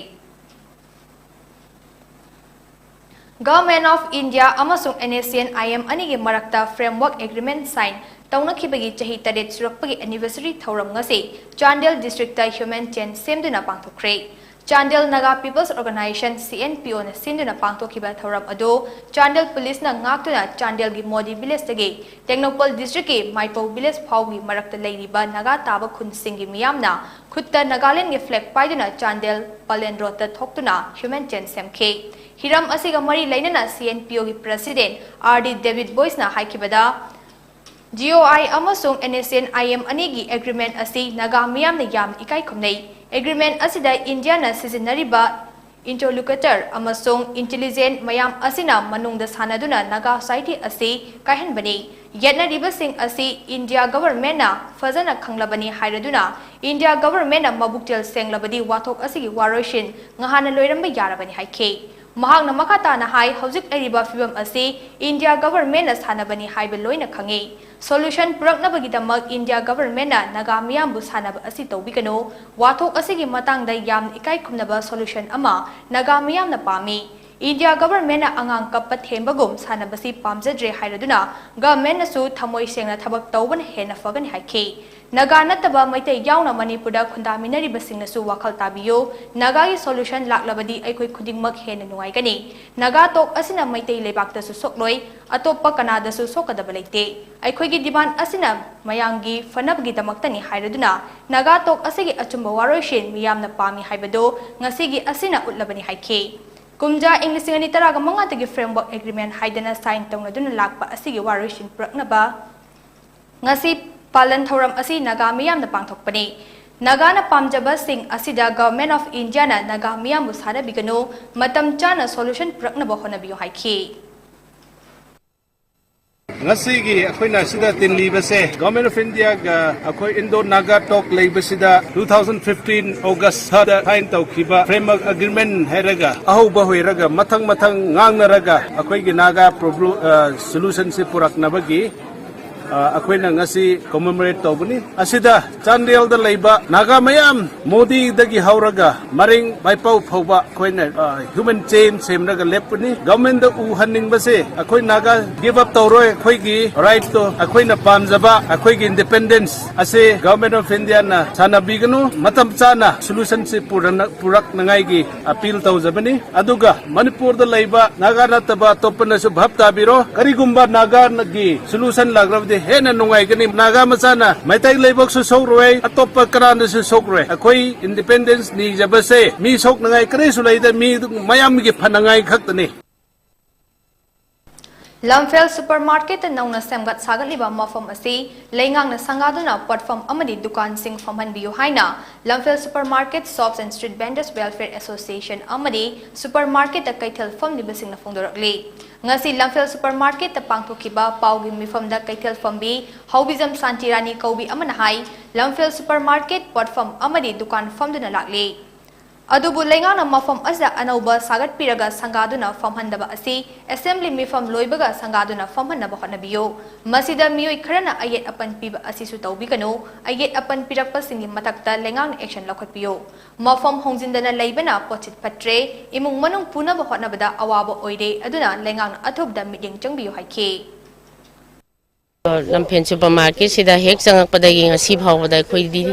Government of India ꯑꯃꯁꯨꯡ NSCN-IM ꯑꯅꯤꯒꯤ ꯃꯔꯛꯇ Framework Agreement sign ꯇꯧꯅꯈꯤꯕꯒꯤ ꯆꯍꯤ ꯇꯔꯦꯠ ꯁꯨꯔꯛꯄꯒꯤ anniversary ꯊꯧꯔꯝ ꯉꯁꯤ ꯆꯥꯟꯗꯦꯜ district-ꯇ human chain ꯁꯦꯝꯗꯨꯅ ꯄꯥꯡꯊꯣꯛꯈ꯭ꯔꯦ꯫ Chandel Naga People's Organization, C N P O-ꯅ ꯁꯤꯟꯗꯨꯅ ꯄꯥꯡꯊꯣꯛꯈꯤꯕ ꯊꯧꯔꯝ ꯑꯗꯨ ꯆꯥꯟꯗꯦꯜ police-ꯅ ꯉꯥꯛꯇꯨꯅ ꯆꯥꯟꯗꯦꯜꯒꯤ ꯃꯣꯗꯤ village-ꯇꯒꯤ ꯇꯦꯡꯅꯧꯄꯜ district-ꯀꯤ ꯃꯥꯏꯄꯧ village ꯐꯥꯎꯒꯤ ꯃꯔꯛꯇ ꯂꯩꯔꯤꯕ ꯅꯥꯒꯥ ꯇꯥꯕ ꯈꯨꯟꯁꯤꯡꯒꯤ ꯃꯤꯌꯥꯝꯅ ꯈꯨꯠꯇ ꯅꯥꯒꯥꯂꯦꯟꯒꯤ flag ꯄꯥꯏꯗꯨꯅ ꯆꯥꯟꯗꯦꯜ ꯄꯂꯦꯟ road-ꯇ ꯊꯣꯛꯇꯨꯅ human chain ꯁꯦꯝꯈꯤ꯫ ꯍꯤꯔꯝ ꯑꯁꯤꯒ ꯃꯔꯤ ꯂꯩꯅꯅ C N P O-ꯒꯤ president R D David Boyce-ꯅ ꯍꯥꯏꯈꯤꯕꯗ, G O I ꯑꯃꯁꯨꯡ NSCN-IM ꯑꯅꯤꯒꯤ agreement ꯑꯁꯤ ꯅꯥꯒꯥ ꯃꯤꯌꯥꯝꯅ ꯌꯥꯝꯅ ꯏꯀꯥꯏ ꯈꯨꯝꯅꯩ꯫ Agreement ꯑꯁꯤꯗ India-ꯅ ꯁꯤꯖꯤꯟꯅꯔꯤꯕ interlocutor ꯑꯃꯁꯨꯡ intelligence ꯃꯌꯥꯝ ꯑꯁꯤꯅ ꯃꯅꯨꯡꯗ ꯁꯥꯟꯅꯗꯨꯅ ꯅꯥꯒꯥ society ꯑꯁꯤ ꯀꯥꯏꯍꯟꯕꯅꯤ꯫ ꯌꯦꯠꯅꯔꯤꯕꯁꯤꯡ ꯑꯁꯤ India government-ꯅ ꯐꯖꯅ ꯈꯪꯂꯕꯅꯤ ꯍꯥꯏꯔꯗꯨꯅ, India government-ꯅ ꯃꯕꯨꯛꯆꯦꯜ ꯁꯦꯡꯂꯕꯗꯤ ꯋꯥꯊꯣꯛ ꯑꯁꯤꯒꯤ ꯋꯥꯔꯣꯏꯁꯤꯟ ꯉꯍꯥꯟꯅ ꯂꯣꯏꯔꯝꯕ ꯌꯥꯔꯕꯅꯤ ꯍꯥꯏꯈꯤ꯫ ꯃꯍꯥꯛꯅ ꯃꯈꯥ ꯇꯥꯅ ꯍꯥꯏ, ꯍꯧꯖꯤꯛ ꯂꯩꯔꯤꯕ ꯐꯤꯕꯝ ꯑꯁꯤ India government-ꯅ ꯁꯥꯟꯅꯕꯅꯤ ꯍꯥꯏꯕ ꯂꯣꯏꯅ ꯈꯪꯏ꯫ Solution ꯄꯨꯔꯛꯅꯕꯒꯤꯗꯃꯛ India government-ꯅ ꯅꯥꯒꯥ ꯃꯤꯌꯥꯝꯕꯨ ꯁꯥꯟꯅꯕ ꯑꯁꯤ ꯇꯧꯕꯤꯒꯅꯨ꯫ ꯋꯥꯊꯣꯛ ꯑꯁꯤꯒꯤ ꯃꯇꯥꯡꯗ ꯌꯥꯝꯅ ꯏꯀꯥꯏ ꯈꯨꯝꯅꯕ solution ꯑꯃ ꯅꯥꯒꯥ ꯃꯤꯌꯥꯝꯅ ꯄꯥꯝꯃꯤ꯫ India government-ꯅ ꯑꯉꯥꯡ ꯀꯞꯄ ꯊꯦꯝꯕꯒꯨꯝ ꯁꯥꯟꯅꯕꯁꯤ ꯄꯥꯝꯖꯗ꯭ꯔꯦ ꯍꯥꯏꯔꯗꯨꯅ, government-ꯅꯁꯨ ꯊꯃꯣꯏ ꯁꯦꯡꯅ ꯊꯕꯛ ꯇꯧꯕꯅ ꯍꯦꯟꯅ ꯐꯒꯅꯤ ꯍꯥꯏꯈꯤ꯫ ꯅꯥꯒꯥ ꯅꯠꯇꯕ ꯃꯩꯇꯩ ꯌꯥꯎꯅ ꯃꯅꯤꯄꯨꯔꯗ ꯈꯨꯟꯗꯥꯃꯤꯟꯅꯔꯤꯕꯁꯤꯡꯅꯁꯨ ꯋꯥꯈꯜ ꯇꯥꯕꯤꯌꯨ꯫ ꯅꯥꯒꯥꯒꯤ solution ꯂꯥꯛꯂꯕꯗꯤ ꯑꯩꯈꯣꯏ ꯈꯨꯗꯤꯡꯃꯛ ꯍꯦꯟꯅ ꯅꯨꯡꯉꯥꯏꯒꯅꯤ꯫ ꯅꯥꯒꯥ talk ꯑꯁꯤꯅ ꯃꯩꯇꯩ ꯂꯩꯕꯥꯛꯇꯁꯨ ꯁꯣꯛꯂꯣꯏ, ꯑꯇꯣꯞꯄ ꯀꯅꯥꯗꯁꯨ ꯁꯣꯛꯀꯗꯕ ꯂꯩꯇꯦ꯫ ꯑꯩꯈꯣꯏꯒꯤ demand ꯑꯁꯤꯅ ꯃꯌꯥꯝꯒꯤ ꯐꯅꯕꯒꯤꯗꯃꯛꯇꯅꯤ ꯍꯥꯏꯔꯗꯨꯅ, ꯅꯥꯒꯥ talk ꯑꯁꯤꯒꯤ ꯑꯆꯨꯝꯕ ꯋꯥꯔꯣꯏꯁꯤꯟ ꯃꯤꯌꯥꯝꯅ ꯄꯥꯝꯃꯤ ꯍꯥꯏꯕꯗꯨ ꯉꯁꯤꯒꯤ ꯑꯁꯤꯅ ꯎꯠꯂꯕꯅꯤ ꯍꯥꯏꯈꯤ꯫ ꯀꯨꯝꯖꯥ ꯏꯪ ꯂꯤꯁꯤꯡ ꯑꯅꯤ ꯇꯔꯥꯒ ꯃꯉꯥꯗꯒꯤ Framework Agreement ꯍꯥꯏꯗꯅ sign ꯇꯧꯅꯗꯨꯅ ꯂꯥꯛꯄ ꯑꯁꯤꯒꯤ ꯋꯥꯔꯣꯏꯁꯤꯟ ꯄꯨꯔꯛꯅꯕ ꯉꯁꯤ ꯄꯥꯂꯟ ꯊꯧꯔꯝ ꯑꯁꯤ ꯅꯥꯒꯥ ꯃꯤꯌꯥꯝꯅ ꯄꯥꯡꯊꯣꯛꯄꯅꯤ꯫ ꯅꯥꯒꯥꯅ ꯄꯥꯝꯖꯕꯁꯤꯡ ꯑꯁꯤꯗ Government of India-ꯅ ꯅꯥꯒꯥ ꯃꯤꯌꯥꯝꯕꯨ ꯁꯥꯗꯕꯤꯒꯅꯨ, ꯃꯇꯝ ꯆꯥꯅ solution ꯄꯨꯔꯛꯅꯕ ꯍꯣꯠꯅꯕꯤꯌꯨ ꯍꯥꯏꯈꯤ꯫ ꯉꯁꯤꯒꯤ ꯑꯩꯈꯣꯏꯅ ꯁꯤꯗ ꯇꯤꯟꯂꯤꯕꯁꯦ Government of Indiaꯒ ꯑꯩꯈꯣꯏ Indo Naga talk ꯂꯩꯕꯁꯤꯗ two thousand fifteen August ꯊꯥꯗ sign ꯇꯧꯈꯤꯕ framework agreement ꯍꯥꯏꯔꯒ ꯑꯍꯧꯕ ꯍꯣꯏꯔꯒ ꯃꯊꯪ ꯃꯊꯪ ꯉꯥꯡꯅꯔꯒ ꯑꯩꯈꯣꯏꯒꯤ Naga problem, ꯑ, solutionꯁꯤ ꯄꯨꯔꯛꯅꯕꯒꯤ, ꯑ, ꯑꯩꯈꯣꯏꯅ ꯉꯁꯤ commemorate ꯇꯧꯕꯅꯤ꯫ ꯑꯁꯤꯗ ꯆꯥꯟꯗꯦꯜꯗ ꯂꯩꯕ ꯅꯥꯒꯥ ꯃꯌꯥꯝ ꯃꯣꯗꯤꯗꯒꯤ ꯍꯧꯔꯒ ꯃꯔꯤꯡ ꯃꯥꯏꯄꯧ ꯐꯥꯎꯕ ꯑꯩꯈꯣꯏꯅ, ꯑ, human chain ꯁꯦꯝꯂꯒ ꯂꯦꯞꯄꯅꯤ꯫ Governmentꯗ ꯎꯍꯟꯅꯤꯡꯕꯁꯦ ꯑꯩꯈꯣꯏ ꯅꯥꯒꯥ give up ꯇꯧꯔꯣꯏ꯫ ꯑꯩꯈꯣꯏꯒꯤ rightꯇꯣ, ꯑꯩꯈꯣꯏꯅ ꯄꯥꯝꯖꯕ ꯑꯩꯈꯣꯏꯒꯤ independence ꯑꯁꯤ Government of Indiaꯅ ꯁꯥꯟꯅꯕꯤꯒꯅꯨ꯫ ꯃꯇꯝ ꯆꯥꯅ solutionꯁꯤ ꯄꯨꯔꯛꯅ-, ꯄꯨꯔꯛꯅꯉꯥꯏꯒꯤ appeal ꯇꯧꯖꯕꯅꯤ꯫ ꯑꯗꯨꯒ ꯃꯅꯤꯄꯨꯔꯗ ꯂꯩꯕ ꯅꯥꯒꯥ ꯅꯠꯇꯕ ꯑꯇꯣꯞꯄꯅꯁꯨ ꯚꯥꯞ ꯇꯥꯕꯤꯔꯣ꯫ ꯀꯔꯤꯒꯨꯝꯕ ꯅꯥꯒꯥꯒꯤ solution ꯂꯥꯛꯂꯕꯗꯤ ꯍꯦꯟꯅ ꯅꯨꯡꯉꯥꯏꯒꯅꯤ꯫ ꯅꯥꯒꯥ ꯃꯆꯥꯅ ꯃꯩꯇꯩ ꯂꯩꯕꯥꯛꯁꯨ ꯁꯣꯛꯔꯣꯏ, ꯑꯇꯣꯞꯄ ꯀꯅꯥꯅꯁꯨ ꯁꯣꯛꯔꯣꯏ꯫ ꯑꯩꯈꯣꯏ independence ꯅꯤꯖꯕꯁꯦ ꯃꯤ ꯁꯣꯛꯅꯉꯥꯏ ꯀꯔꯤꯁꯨ ꯂꯩꯇꯦ, ꯃꯤ ꯃꯌꯥꯝꯒꯤ ꯐꯅꯉꯥꯏ ꯈꯛꯇꯅꯤ꯫ ꯂꯝꯐꯦꯜ ꯁꯨꯄꯔ ꯃꯥꯔꯀꯦꯠꯇ ꯅꯧꯅ ꯁꯦꯝꯒꯠ ꯁꯥꯒꯠꯂꯤꯕ ꯃꯐꯝ ꯑꯁꯤ ꯂꯩꯉꯥꯛꯅ ꯁꯪꯒꯥꯗꯨꯅ ꯄꯣꯠꯐꯝ ꯑꯃꯗꯤ ꯗꯨꯀꯥꯟꯁꯤꯡ ꯐꯝꯍꯟꯕꯤꯌꯨ ꯍꯥꯏꯅ Lamphel super market Shops and Street Vendors Welfare Association ꯑꯃꯗꯤ ꯁꯨꯄꯔ ꯃꯥꯔꯀꯦꯠꯇ ꯀꯩꯊꯦꯜ ꯐꯝꯂꯤꯕꯁꯤꯡꯅ ꯐꯣꯡꯗꯣꯔꯛꯂꯤ꯫ ꯉꯁꯤ ꯂꯝꯐꯦꯜ ꯁꯨꯄꯔ ꯃꯥꯔꯀꯦꯠꯇ ꯄꯥꯡꯊꯣꯛꯈꯤꯕ ꯄꯥꯎꯒꯤ ꯃꯤꯐꯝꯗ ꯀꯩꯊꯦꯜ ꯐꯝꯕꯤ ꯍꯧꯕꯤꯖꯝ ꯁꯥꯟꯇꯤꯔꯥꯅꯤ ꯀꯧꯕꯤ ꯑꯃꯅ ꯍꯥꯏ, ꯂꯝꯐꯦꯜ ꯁꯨꯄꯔ ꯃꯥꯔꯀꯦꯠ ꯄꯣꯠꯐꯝ ꯑꯃꯗꯤ ꯗꯨꯀꯥꯟ ꯐꯝꯗꯨꯅ ꯂꯥꯛꯂꯤ꯫ ꯑꯗꯨꯕꯨ ꯂꯩꯉꯥꯛꯅ ꯃꯐꯝ ꯑꯁꯤꯗ ꯑꯅꯧꯕ ꯁꯥꯒꯠꯄꯤꯔꯒ ꯁꯪꯒꯥꯗꯨꯅ ꯐꯝꯍꯟꯗꯕ ꯑꯁꯤ ꯑꯦꯁꯦꯝꯕ꯭ꯂꯤ ꯃꯤꯐꯝ ꯂꯣꯏꯕꯒ ꯁꯪꯒꯥꯗꯨꯅ ꯐꯝꯍꯟꯅꯕ ꯍꯣꯠꯅꯕꯤꯌꯨ꯫ ꯃꯁꯤꯗ ꯃꯤꯑꯣꯏ ꯈꯔꯅ ꯑꯌꯦꯠ ꯑꯄꯟ ꯄꯤꯕ ꯑꯁꯤꯁꯨ ꯇꯧꯕꯤꯒꯅꯨ꯫ ꯑꯌꯦꯠ ꯑꯄꯟ ꯄꯤꯔꯛꯄꯁꯤꯡꯒꯤ ꯃꯊꯛꯇ ꯂꯩꯉꯥꯛꯅ action ꯂꯧꯈꯠꯄꯤꯌꯨ꯫ ꯃꯐꯝ ꯍꯣꯡꯖꯤꯟꯗꯅ ꯂꯩꯕꯅ ꯄꯣꯠꯁꯤꯠ ꯐꯠꯇ꯭ꯔꯦ, ꯏꯃꯨꯡ ꯃꯅꯨꯡ ꯄꯨꯅꯕ ꯍꯣꯠꯅꯕꯗ ꯑꯋꯥꯕ ꯑꯣꯏꯔꯦ, ꯑꯗꯨꯅ ꯂꯩꯉꯥꯛꯅ ꯑꯊꯨꯕꯗ ꯃꯤꯠꯌꯦꯡ ꯆꯪꯕꯤꯌꯨ ꯍꯥꯏꯈꯤ꯫ ꯂꯝꯐꯦꯟ ꯁꯨꯄꯔ ꯃꯥꯔꯀꯦꯠꯁꯤꯗ ꯍꯦꯛ ꯆꯪꯉꯛꯄꯗꯒꯤ ꯉꯁꯤ ꯐꯥꯎꯕꯗ ꯑꯩꯈꯣꯏꯗꯤ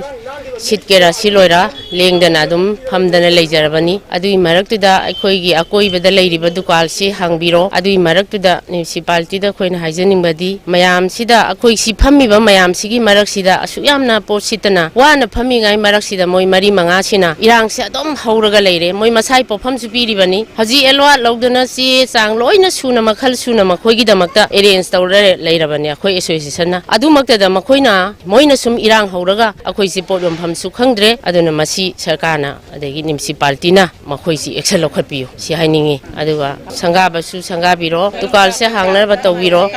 ꯁꯤꯠꯀꯦꯔꯥ ꯁꯤꯠꯂꯣꯏꯔꯥ ꯂꯦꯡꯗꯅ ꯑꯗꯨꯝ ꯐꯝꯗꯅ ꯂꯩꯖꯔꯕꯅꯤ꯫ ꯑꯗꯨꯒꯤ ꯃꯔꯛꯇꯨꯗ ꯑꯩꯈꯣꯏꯒꯤ ꯑꯀꯣꯏꯕꯗ ꯂꯩꯔꯤꯕ ꯗꯨꯀꯥꯟꯁꯤ ꯍꯥꯡꯕꯤꯔꯣ꯫ ꯑꯗꯨꯒꯤ ꯃꯔꯛꯇꯨꯗ ꯃ꯭ꯌꯨꯅꯤꯁꯤꯄꯥꯂꯤꯇꯤꯗ ꯑꯩꯈꯣꯏꯅ ꯍꯥꯏꯖꯅꯤꯡꯕꯗꯤ ꯃꯌꯥꯝꯁꯤꯗ, ꯑꯩꯈꯣꯏ ꯁꯤ ꯐꯝꯃꯤꯕ ꯃꯌꯥꯝꯁꯤꯒꯤ ꯃꯔꯛꯁꯤꯗ ꯑꯁꯨꯛ ꯌꯥꯝꯅ ꯄꯣꯠ ꯁꯤꯠꯇꯅ ꯋꯥꯅ ꯐꯝꯃꯤꯉꯥꯏ ꯃꯔꯛꯁꯤꯗ ꯃꯣꯏ ꯃꯔꯤ ꯃꯉꯥꯁꯤꯅ ꯏꯔꯥꯡꯁꯦ ꯑꯗꯨꯝ ꯍꯧꯔꯒ ꯂꯩꯔꯦ꯫ ꯃꯣꯏ ꯃꯁꯥꯏ ꯄꯣꯠꯐꯝꯁꯨ ꯄꯤꯔꯤꯕꯅꯤ꯫ ꯍꯧꯖꯤꯛ ꯑꯦꯋꯥꯔꯗ ꯂꯧꯗꯅ ꯆꯦ ꯆꯥꯡ ꯂꯣꯏꯅ ꯁꯨꯅ ꯃꯈꯜ ꯁꯨꯅ ꯃꯈꯣꯏꯒꯤꯗꯃꯛꯇ ꯑꯦꯔꯦꯟꯖ ꯇꯧꯔ ꯂꯩꯔꯕꯅꯤ ꯑꯩꯈꯣꯏ ꯑꯦꯁꯣꯁꯤꯌꯦꯁꯟꯅ꯫ ꯑꯗꯨꯃꯛꯇꯗ ꯃꯈꯣꯏꯅ, ꯃꯣꯏꯅ ꯁꯨꯝ ꯏꯔꯥꯡ ꯍꯧꯔꯒ ꯑꯩꯈꯣꯏꯁꯤ ꯄꯣꯠ ꯌꯣꯟꯐꯝꯁꯨ ꯈꯪꯗ꯭ꯔꯦ꯫ ꯑꯗꯨꯅ ꯃꯁꯤ ꯁꯔꯀꯥꯔꯅ ꯑꯗꯒꯤ ꯃ꯭ꯌꯨꯅꯤꯁꯤꯄꯥꯂꯤꯇꯤꯅ ꯃꯈꯣꯏꯁꯤ ꯑꯦꯛꯁꯟ ꯂꯧꯈꯠꯄꯤꯌꯨ ꯁꯤ ꯍꯥꯏꯅꯤꯡꯉꯤ꯫ ꯑꯗꯨꯒ ꯁꯪꯒꯥꯕꯁꯨ ꯁꯪꯒꯥꯕꯤꯔꯣ, ꯗꯨꯀꯥꯟꯁꯦ ꯍꯥꯡꯅꯕ ꯇꯧꯕꯤꯔꯣ꯫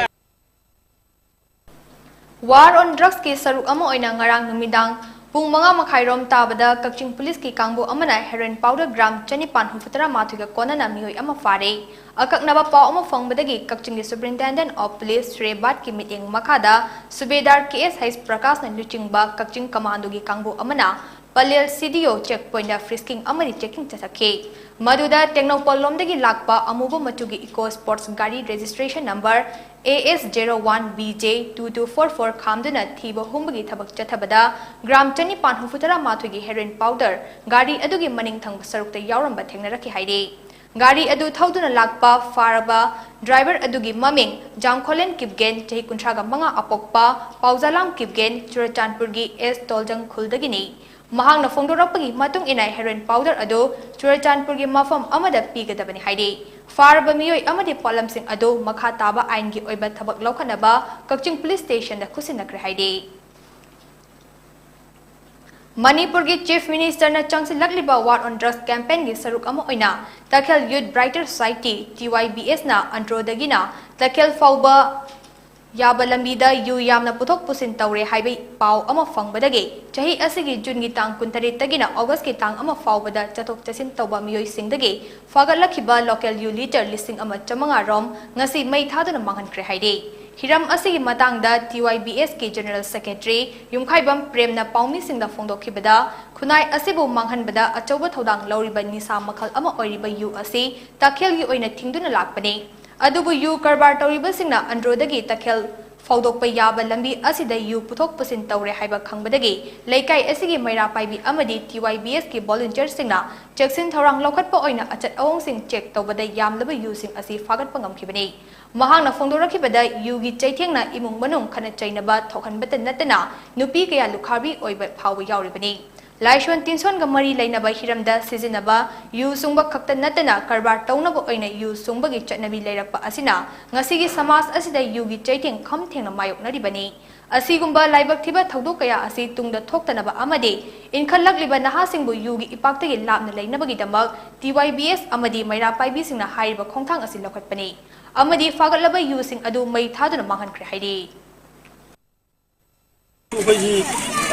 War on Drugsꯀꯤ ꯁꯔꯨꯛ ꯑꯃ ꯑꯣꯏꯅ ꯉꯔꯥꯡ ꯅꯨꯃꯤꯗꯥꯡ ꯄꯨꯡ ꯃꯉꯥ ꯃꯈꯥꯏꯔꯣꯝ ꯇꯥꯕꯗ ꯀꯛꯆꯤꯡ ꯄꯨꯂꯤꯁꯀꯤ ꯀꯥꯡꯕꯨ ꯑꯃꯅ heroin powder gram ꯆꯅꯤꯄꯥꯟ ꯍꯨꯝꯐꯨꯇꯔꯥ ꯃꯥꯊꯣꯏꯒ ꯀꯣꯟꯅꯅ ꯃꯤꯑꯣꯏ ꯑꯃ ꯐꯥꯔꯦ꯫ ꯑꯀꯛꯅꯕ ꯄꯥꯎ ꯑꯃ ꯐꯪꯕꯗꯒꯤ ꯀꯛꯆꯤꯡꯒꯤ Superintendent of Police ꯁ꯭ꯔꯦꯕꯥꯠꯀꯤ ꯃꯤꯠꯌꯦꯡ ꯃꯈꯥꯗ ꯁꯨꯕꯦꯗꯥꯔ ꯀꯦ ꯑꯦꯁ ꯍꯩꯁ ꯄ꯭ꯔꯀꯥꯁꯅ ꯂꯨꯆꯤꯡꯕ ꯀꯛꯆꯤꯡ ꯀꯃꯥꯟꯗꯣꯒꯤ ꯀꯥꯡꯕꯨ ꯑꯃꯅ ꯄꯂꯦꯜ ꯁꯤ ꯗꯤ ꯑꯣ check pointꯇ frisking ꯑꯃꯗꯤ checking ꯆꯠꯊꯈꯤ꯫ ꯃꯗꯨꯗ ꯇꯦꯡꯅꯧꯄꯜ ꯂꯣꯝꯗꯒꯤ ꯂꯥꯛꯄ ꯑꯃꯨꯕ ꯃꯆꯨꯒꯤ Eco Sports ꯒꯥꯔꯤ registration number A S zero one B J two two four four ꯈꯥꯝꯗꯨꯅ ꯊꯤꯕ ꯍꯨꯝꯕꯒꯤ ꯊꯕꯛ ꯆꯠꯊꯕꯗ gram ꯆꯅꯤꯄꯥꯟ ꯍꯨꯝꯐꯨꯇꯔꯥ ꯃꯥꯊꯣꯏꯒꯤ heroin powder ꯒꯥꯔꯤ ꯑꯗꯨꯒꯤ ꯃꯅꯤꯡ ꯊꯪꯕ ꯁꯔꯨꯛꯇ ꯌꯥꯎꯔꯝꯕ ꯊꯦꯡꯅꯔꯛꯈꯤ ꯍꯥꯏꯔꯤ꯫ ꯒꯥꯔꯤ ꯑꯗꯨ ꯊꯧꯗꯨꯅ ꯂꯥꯛꯄ ꯐꯥꯔꯕ driver ꯑꯗꯨꯒꯤ ꯃꯃꯤꯡ ꯖꯥꯝꯈꯣꯂꯦꯟ ꯀꯤꯞꯒꯦꯟ, ꯆꯍꯤ ꯀꯨꯟꯊ꯭ꯔꯥꯒ ꯃꯉꯥ ꯑꯄꯣꯛꯄ, ꯄꯥꯎꯖꯥꯂꯥꯝ ꯀꯤꯞꯒꯦꯟ, ꯆꯨꯔꯆꯥꯟꯄꯨꯔꯒꯤ ꯑꯦꯁ ꯇꯣꯜꯖꯪ ꯈꯨꯜꯗꯒꯤꯅꯤ꯫ ꯃꯍꯥꯛꯅ ꯐꯣꯡꯗꯣꯔꯛꯄꯒꯤ ꯃꯇꯨꯡ ꯏꯟꯅ heroin powder ꯑꯗꯨ ꯆꯨꯔꯆꯥꯟꯄꯨꯔꯒꯤ ꯃꯐꯝ ꯑꯃꯗ ꯄꯤꯒꯗꯕꯅꯤ ꯍꯥꯏꯔꯤ꯫ ꯐꯥꯔꯕ ꯃꯤꯑꯣꯏ ꯑꯃꯗꯤ ꯄꯣꯠꯂꯝꯁꯤꯡ ꯑꯗꯨ ꯃꯈꯥ ꯇꯥꯕ ꯑꯥꯏꯟꯒꯤ ꯑꯣꯏꯕ ꯊꯕꯛ ꯂꯧꯈꯠꯅꯕ ꯀꯛꯆꯤꯡ ꯄꯨꯂꯤꯁ ꯁ꯭ꯇꯦꯁꯟꯗ ꯈꯨꯠꯁꯤꯟꯅꯈ꯭ꯔꯦ ꯍꯥꯏꯔꯤ꯫ ꯃꯅꯤꯄꯨꯔꯒꯤ Chief Ministerꯅ ꯆꯪꯁꯤꯜꯂꯛꯂꯤꯕ War on Drugs campaignꯒꯤ ꯁꯔꯨꯛ ꯑꯃ ꯑꯣꯏꯅ ꯇꯈꯦꯜ Youth Brighter Society, T Y B Sꯅ ꯑꯟꯗ꯭ꯔꯣꯗꯒꯤꯅ ꯇꯈꯦꯜ ꯐꯥꯎꯕ ꯌꯥꯕ ꯂꯝꯕꯤꯗ ꯌꯨ ꯌꯥꯝꯅ ꯄꯨꯊꯣꯛ ꯄꯨꯁꯤꯟ ꯇꯧꯔꯦ ꯍꯥꯏꯕ ꯄꯥꯎ ꯑꯃ ꯐꯪꯕꯗꯒꯤ ꯆꯍꯤ ꯑꯁꯤꯒꯤ ꯖꯨꯟꯒꯤ ꯇꯥꯡ ꯀꯨꯟꯇꯔꯦꯠꯇꯒꯤꯅ Augustꯀꯤ ꯇꯥꯡ ꯑꯃ ꯐꯥꯎꯕꯗ ꯆꯠꯊꯣꯛ ꯆꯠꯁꯤꯟ ꯇꯧꯕ ꯃꯤꯑꯣꯏꯁꯤꯡꯗꯒꯤ ꯐꯥꯒꯠꯂꯛꯈꯤꯕ local ꯌꯨ litre ꯂꯤꯁꯤꯡ ꯑꯃ ꯆꯥꯃꯉꯥ ꯔꯣꯝ ꯉꯁꯤ ꯃꯩ ꯊꯥꯗꯨꯅ ꯃꯥꯡꯍꯟꯈ꯭ꯔꯦ ꯍꯥꯏꯔꯤ꯫ ꯍꯤꯔꯝ ꯑꯁꯤꯒꯤ ꯃꯇꯥꯡꯗ T Y B Sꯀꯤ General Secretary ꯌꯨꯝꯈꯥꯏꯕꯝ ꯄ꯭ꯔꯦꯝꯅ ꯄꯥꯎꯃꯤꯁꯤꯡꯗ ꯐꯣꯡꯗꯣꯛꯈꯤꯕꯗ, ꯈꯨꯟꯅꯥꯏ ꯑꯁꯤꯕꯨ ꯃꯥꯡꯍꯟꯕꯗ ꯑꯆꯧꯕ ꯊꯧꯗꯥꯡ ꯂꯧꯔꯤꯕ ꯅꯤꯁꯥ ꯃꯈꯜ ꯑꯃ ꯑꯣꯏꯔꯤꯕ ꯌꯨ ꯑꯁꯤ ꯇꯈꯦꯜꯒꯤ ꯑꯣꯏꯅ ꯊꯤꯡꯗꯨꯅ ꯂꯥꯛꯄꯅꯤ꯫ ꯑꯗꯨꯕꯨ ꯌꯨ ꯀꯔꯕꯥꯔ ꯇꯧꯔꯤꯕꯁꯤꯡꯅ ꯑꯟꯗ꯭ꯔꯣꯗꯒꯤ ꯇꯈꯦꯜ ꯐꯥꯎꯗꯣꯛꯄ ꯌꯥꯕ ꯂꯝꯕꯤ ꯑꯁꯤꯗ ꯌꯨ ꯄꯨꯊꯣꯛ ꯄꯨꯁꯤꯟ ꯇꯧꯔꯦ ꯍꯥꯏꯕ ꯈꯪꯕꯗꯒꯤ ꯂꯩꯀꯥꯏ ꯑꯁꯤꯒꯤ ꯃꯩꯔꯥ ꯄꯥꯏꯕꯤ ꯑꯃꯗꯤ T Y B Sꯀꯤ volunteerꯁꯤꯡꯅ ꯆꯦꯛꯁꯤꯟ ꯊꯧꯔꯥꯡ ꯂꯧꯈꯠꯄ ꯑꯣꯏꯅ ꯑꯆꯠ ꯑꯋꯣꯡꯁꯤꯡ check ꯇꯧꯕꯗ ꯌꯥꯝꯂꯕ ꯌꯨꯁꯤꯡ ꯑꯁꯤ ꯐꯥꯒꯠꯄ ꯉꯝꯈꯤꯕꯅꯤ꯫ ꯃꯍꯥꯛꯅ ꯐꯣꯡꯗꯣꯔꯛꯈꯤꯕꯗ ꯌꯨꯒꯤ ꯆꯩꯊꯦꯡꯅ ꯏꯃꯨꯡ ꯃꯅꯨꯡ ꯈꯠꯅ ꯆꯩꯅꯕ ꯊꯣꯛꯍꯟꯕꯇ ꯅꯠꯇꯅ ꯅꯨꯄꯤ ꯀꯌꯥ ꯂꯨꯈꯥꯕꯤ ꯑꯣꯏꯕ ꯐꯥꯎꯕ ꯌꯥꯎꯔꯤꯕꯅꯤ꯫ ꯂꯥꯏꯁꯣꯟ ꯇꯤꯟꯁꯣꯟꯒ ꯃꯔꯤ ꯂꯩꯅꯕ ꯍꯤꯔꯝꯗ ꯁꯤꯖꯤꯟꯅꯕ ꯌꯨ ꯁꯨꯡꯕ ꯈꯛꯇ ꯅꯠꯇꯅ ꯀꯔꯕꯥꯔ ꯇꯧꯅꯕ ꯑꯣꯏꯅ ꯌꯨ ꯁꯨꯡꯕꯒꯤ ꯆꯠꯅꯕꯤ ꯂꯩꯔꯛꯄ ꯑꯁꯤꯅ ꯉꯁꯤꯒꯤ ꯁꯃꯥꯖ ꯑꯁꯤꯗ ꯌꯨꯒꯤ ꯆꯩꯊꯦꯡ ꯈꯝ ꯊꯦꯡꯅ ꯃꯥꯌꯣꯛꯅꯔꯤꯕꯅꯤ꯫ ꯑꯁꯤꯒꯨꯝꯕ ꯂꯥꯏꯕꯛ ꯊꯤꯕ ꯊꯧꯗꯣꯛ ꯀꯌꯥ ꯑꯁꯤ ꯇꯨꯡꯗ ꯊꯣꯛꯇꯅꯕ ꯑꯃꯗꯤ ꯏꯟꯈꯠꯂꯛꯂꯤꯕ ꯅꯍꯥꯁꯤꯡꯕꯨ ꯌꯨꯒꯤ ꯏꯄꯥꯛꯇꯒꯤ ꯂꯥꯞꯅ ꯂꯩꯅꯕꯒꯤꯗꯃꯛ T Y B S ꯑꯃꯗꯤ ꯃꯩꯔꯥ ꯄꯥꯏꯕꯤꯁꯤꯡꯅ ꯍꯥꯏꯔꯤꯕ ꯈꯣꯡꯊꯥꯡ ꯑꯁꯤ ꯂꯧꯈꯠꯄꯅꯤ ꯑꯃꯗꯤ ꯐꯥꯒꯠꯂꯕ ꯌꯨꯁꯤꯡ ꯑꯗꯨ ꯃꯩ ꯊꯥꯗꯨꯅ ꯃꯥꯡꯍꯟꯈ꯭ꯔꯦ ꯍꯥꯏꯔꯤ꯫ ꯑꯩꯈꯣꯏꯒꯤ,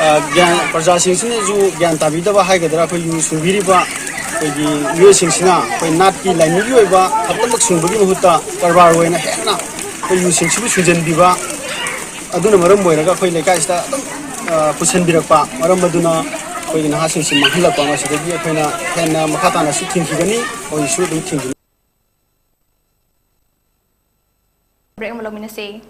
ꯑ, ꯒ꯭ꯌꯥꯟ, ꯄ꯭ꯔꯖꯥꯁꯤꯡꯁꯤꯅꯁꯨ ꯒ꯭ꯌꯥꯟ ꯇꯥꯕꯤꯗꯕ ꯍꯥꯏꯒꯗ꯭ꯔꯥ, ꯑꯩꯈꯣꯏꯒꯤ ꯁꯨꯡꯕꯤꯔꯤꯕ ꯑꯩꯈꯣꯏꯒꯤ ꯃꯤꯑꯣꯏꯁꯤꯡꯁꯤꯅ ꯑꯩꯈꯣꯏ ꯅꯥꯠꯀꯤ ꯂꯥꯏꯅꯤꯡꯒꯤ ꯑꯣꯏꯕ ꯈꯛꯇꯃꯛ ꯁꯨꯡꯕꯒꯤ ꯃꯍꯨꯠꯇ ꯀꯔꯕꯥꯔ ꯑꯣꯏꯅ ꯍꯦꯟꯅ ꯑꯩꯈꯣꯏ ꯌꯨꯁꯤꯡꯁꯤꯕꯨ ꯁꯨꯡꯖꯟꯕꯤꯕ, ꯑꯗꯨꯅ ꯃꯔꯝ ꯑꯣꯏꯔꯒ ꯑꯩꯈꯣꯏ ꯂꯩꯀꯥꯏꯁꯤꯗ ꯑꯗꯨꯝ, ꯑ, ꯄꯨꯁꯟꯕꯤꯔꯛꯄ, ꯃꯔꯝ ꯑꯗꯨꯅ ꯑꯩꯈꯣꯏꯒꯤ ꯅꯍꯥꯁꯤꯡꯁꯤ ꯃꯥꯡꯍꯜꯂꯛꯄ, ꯃꯁꯤꯗꯒꯤ ꯑꯩꯈꯣꯏꯅ ꯍꯦꯟꯅ ꯃꯈꯥ ꯇꯥꯅꯁꯨ ꯊꯤꯡꯈꯤꯒꯅꯤ, ꯍꯧꯖꯤꯛꯁꯨ ꯑꯗꯨꯝ ꯊꯤꯡꯈꯤꯅꯤ꯫ Break ꯑꯃ ꯂꯧꯃꯤꯟꯅꯁꯤ꯫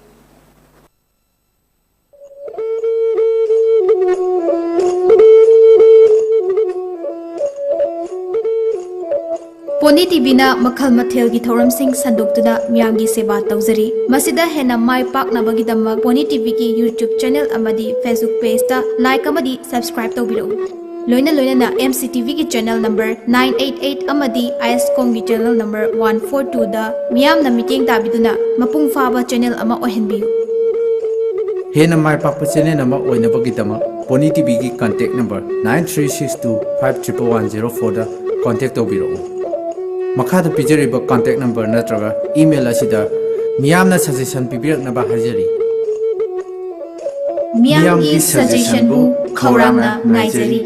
ꯄꯣꯅꯤ ꯇꯤꯚꯤꯅ ꯃꯈꯜ ꯃꯊꯦꯜꯒꯤ ꯊꯧꯔꯝꯁꯤꯡ ꯁꯟꯗꯣꯛꯇꯨꯅ ꯃꯤꯌꯥꯝꯒꯤ ꯁꯦꯕꯥ ꯇꯧꯖꯔꯤ꯫ ꯃꯁꯤꯗ ꯍꯦꯟꯅ ꯃꯥꯏ ꯄꯥꯛꯅꯕꯒꯤꯗꯃꯛ ꯄꯣꯅꯤ ꯇꯤꯚꯤꯒꯤ YouTube channel ꯑꯃꯗꯤ Facebook pageꯇ like ꯑꯃꯗꯤ subscribe ꯇꯧꯕꯤꯔꯛꯎ꯫ ꯂꯣꯏꯅ ꯂꯣꯏꯅꯅ M C T Vꯒꯤ channel number nine eight eight ꯑꯃꯗꯤ ISCOMꯒꯤ channel number one four twoꯗ ꯃꯤꯌꯥꯝꯅ ꯃꯤꯠꯌꯦꯡ ꯇꯥꯕꯤꯗꯨꯅ ꯃꯄꯨꯡ ꯐꯥꯕ channel ꯑꯃ ꯑꯣꯏꯍꯟꯕꯤꯌꯨ꯫ ꯍꯦꯟꯅ ꯃꯥꯏ ꯄꯥꯛꯄ channel ꯑꯃ ꯑꯣꯏꯅꯕꯒꯤꯗꯃꯛ Pony TVꯒꯤ contact number nine three six two five triple one zero fourꯗ contact ꯇꯧꯕꯤꯔꯛꯎ꯫ ꯃꯈꯥꯗ ꯄꯤꯖꯔꯤꯕ contact number ꯅꯠꯇ꯭ꯔꯒ email ꯑꯁꯤꯗ ꯃꯤꯌꯥꯝꯅ suggestion ꯄꯤꯕꯤꯔꯛꯅꯕ ꯍꯥꯏꯖꯔꯤ꯫ ꯃꯤꯌꯥꯝꯒꯤ suggestionꯕꯨ ꯈꯧꯔꯥꯡꯅ ꯉꯥꯏꯖꯔꯤ꯫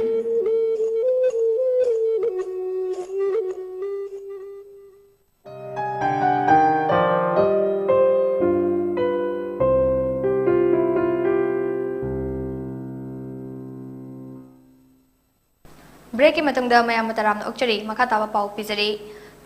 Breakꯀꯤ ꯃꯇꯨꯡꯗ ꯃꯌꯥꯝꯕꯨ ꯇꯔꯥꯝꯅ ꯑꯣꯛꯆꯔꯤ꯫ ꯃꯈꯥ ꯇꯥꯕ ꯄꯥꯎ ꯄꯤꯖꯔꯤ꯫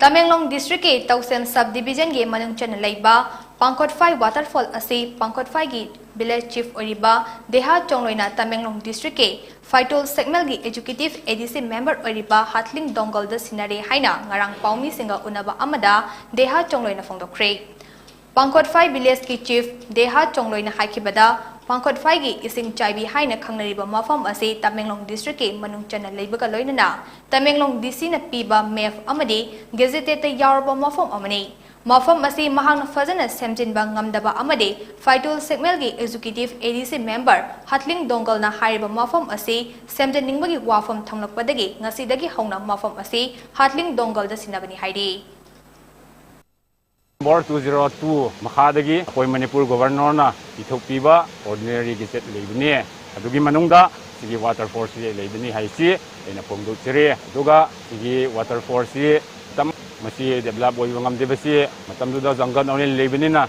ꯇꯃꯦꯡꯂꯣꯡ districtꯀꯤ ꯇꯧꯁꯦꯝ sub divisionꯒꯤ ꯃꯅꯨꯡ ꯆꯟꯅ ꯂꯩꯕ ꯄꯥꯡꯈꯣꯠꯐꯥꯏ waterfall ꯑꯁꯤ ꯄꯥꯡꯈꯣꯠꯐꯥꯏꯒꯤ village chief ꯑꯣꯏꯔꯤꯕ ꯗꯦꯍꯥ ꯆꯣꯡꯂꯣꯏꯅ ꯇꯃꯦꯡꯂꯣꯡ districtꯀꯤ ꯐꯥꯏꯇꯣꯜ ꯁꯦꯛꯃꯦꯜꯒꯤ executive ADC member ꯑꯣꯏꯔꯤꯕ ꯍꯥꯠꯂꯤꯡ ꯗꯣꯡꯒꯜꯗ ꯁꯤꯟꯅꯔꯦ ꯍꯥꯏꯅ ꯉꯔꯥꯡ ꯄꯥꯎꯃꯤꯁꯤꯡꯒ ꯎꯅꯕ ꯑꯃꯗ ꯗꯦꯍꯥ ꯆꯣꯡꯂꯣꯏꯅ ꯐꯣꯡꯗꯣꯛꯈ꯭ꯔꯦ꯫ ꯄꯥꯡꯈꯣꯠꯐꯥꯏ villageꯀꯤ chief ꯗꯦꯍꯥ ꯆꯣꯡꯂꯣꯏꯅ ꯍꯥꯏꯈꯤꯕꯗ, ꯄꯥꯡꯈꯣꯠꯐꯥꯏꯒꯤ ꯏꯁꯤꯡ ꯆꯥꯏꯕꯤ ꯍꯥꯏꯅ ꯈꯪꯅꯔꯤꯕ ꯃꯐꯝ ꯑꯁꯤ ꯇꯃꯦꯡꯂꯣꯡ districtꯀꯤ ꯃꯅꯨꯡ ꯆꯟꯅ ꯂꯩꯕꯒ ꯂꯣꯏꯅꯅ ꯇꯃꯦꯡꯂꯣꯡ DCꯅ ꯄꯤꯕ map ꯑꯃꯗꯤ gazetteꯗ ꯌꯥꯎꯔꯕ ꯃꯐꯝ ꯑꯃꯅꯤ꯫ ꯃꯐꯝ ꯑꯁꯤ ꯃꯍꯥꯛꯅ ꯐꯖꯅ ꯁꯦꯝꯖꯤꯟꯕ ꯉꯝꯗꯕ ꯑꯃꯗꯤ ꯐꯥꯏꯇꯣꯜ ꯁꯦꯛꯃꯦꯜꯒꯤ executive ADC member ꯍꯠꯂꯤꯡ ꯗꯣꯡꯒꯜꯅ ꯍꯥꯏꯔꯤꯕ ꯃꯐꯝ ꯑꯁꯤ ꯁꯦꯝꯖꯤꯟꯅꯤꯡꯕꯒꯤ ꯋꯥꯐꯝ ꯊꯝꯂꯛꯄꯗꯒꯤ ꯉꯁꯤꯗꯒꯤ ꯍꯧꯅ ꯃꯐꯝ ꯑꯁꯤ ꯍꯠꯂꯤꯡ ꯗꯣꯡꯒꯜꯗ ꯁꯤꯟꯅꯕꯅꯤ ꯍꯥꯏꯔꯤ꯫ ꯅꯝꯕꯔ ꯇꯨ ꯖꯤꯔꯣ ꯇꯨ ꯃꯈꯥꯗꯒꯤ ꯑꯩꯈꯣꯏ ꯃꯅꯤꯄꯨꯔ ꯒꯣꯕꯔꯅꯔꯅ ꯏꯊꯣꯛꯄꯤꯕ ꯑꯣꯔꯗꯤꯅꯔꯤ ꯒꯦꯖꯦꯠ ꯂꯩꯕꯅꯤ꯫ ꯑꯗꯨꯒꯤ ꯃꯅꯨꯡꯗ ꯁꯤꯒꯤ ꯋꯥꯇꯔꯐꯣꯜꯁꯤ ꯂꯩꯕꯅꯤ ꯍꯥꯏꯁꯤ ꯑꯩꯅ ꯐꯣꯡꯗꯣꯛꯆꯔꯤ꯫ ꯑꯗꯨꯒ ꯁꯤꯒꯤ ꯋꯥꯇꯔꯐꯣꯜꯁꯤ ꯃꯇꯝ ꯃꯁꯤ ꯗꯦꯕꯂꯞ ꯑꯣꯏꯕ ꯉꯝꯗꯕꯁꯤ ꯃꯇꯝꯗꯨꯗ ꯖꯪꯒꯜ ꯑꯣꯏꯅ ꯂꯩꯕꯅꯤꯅ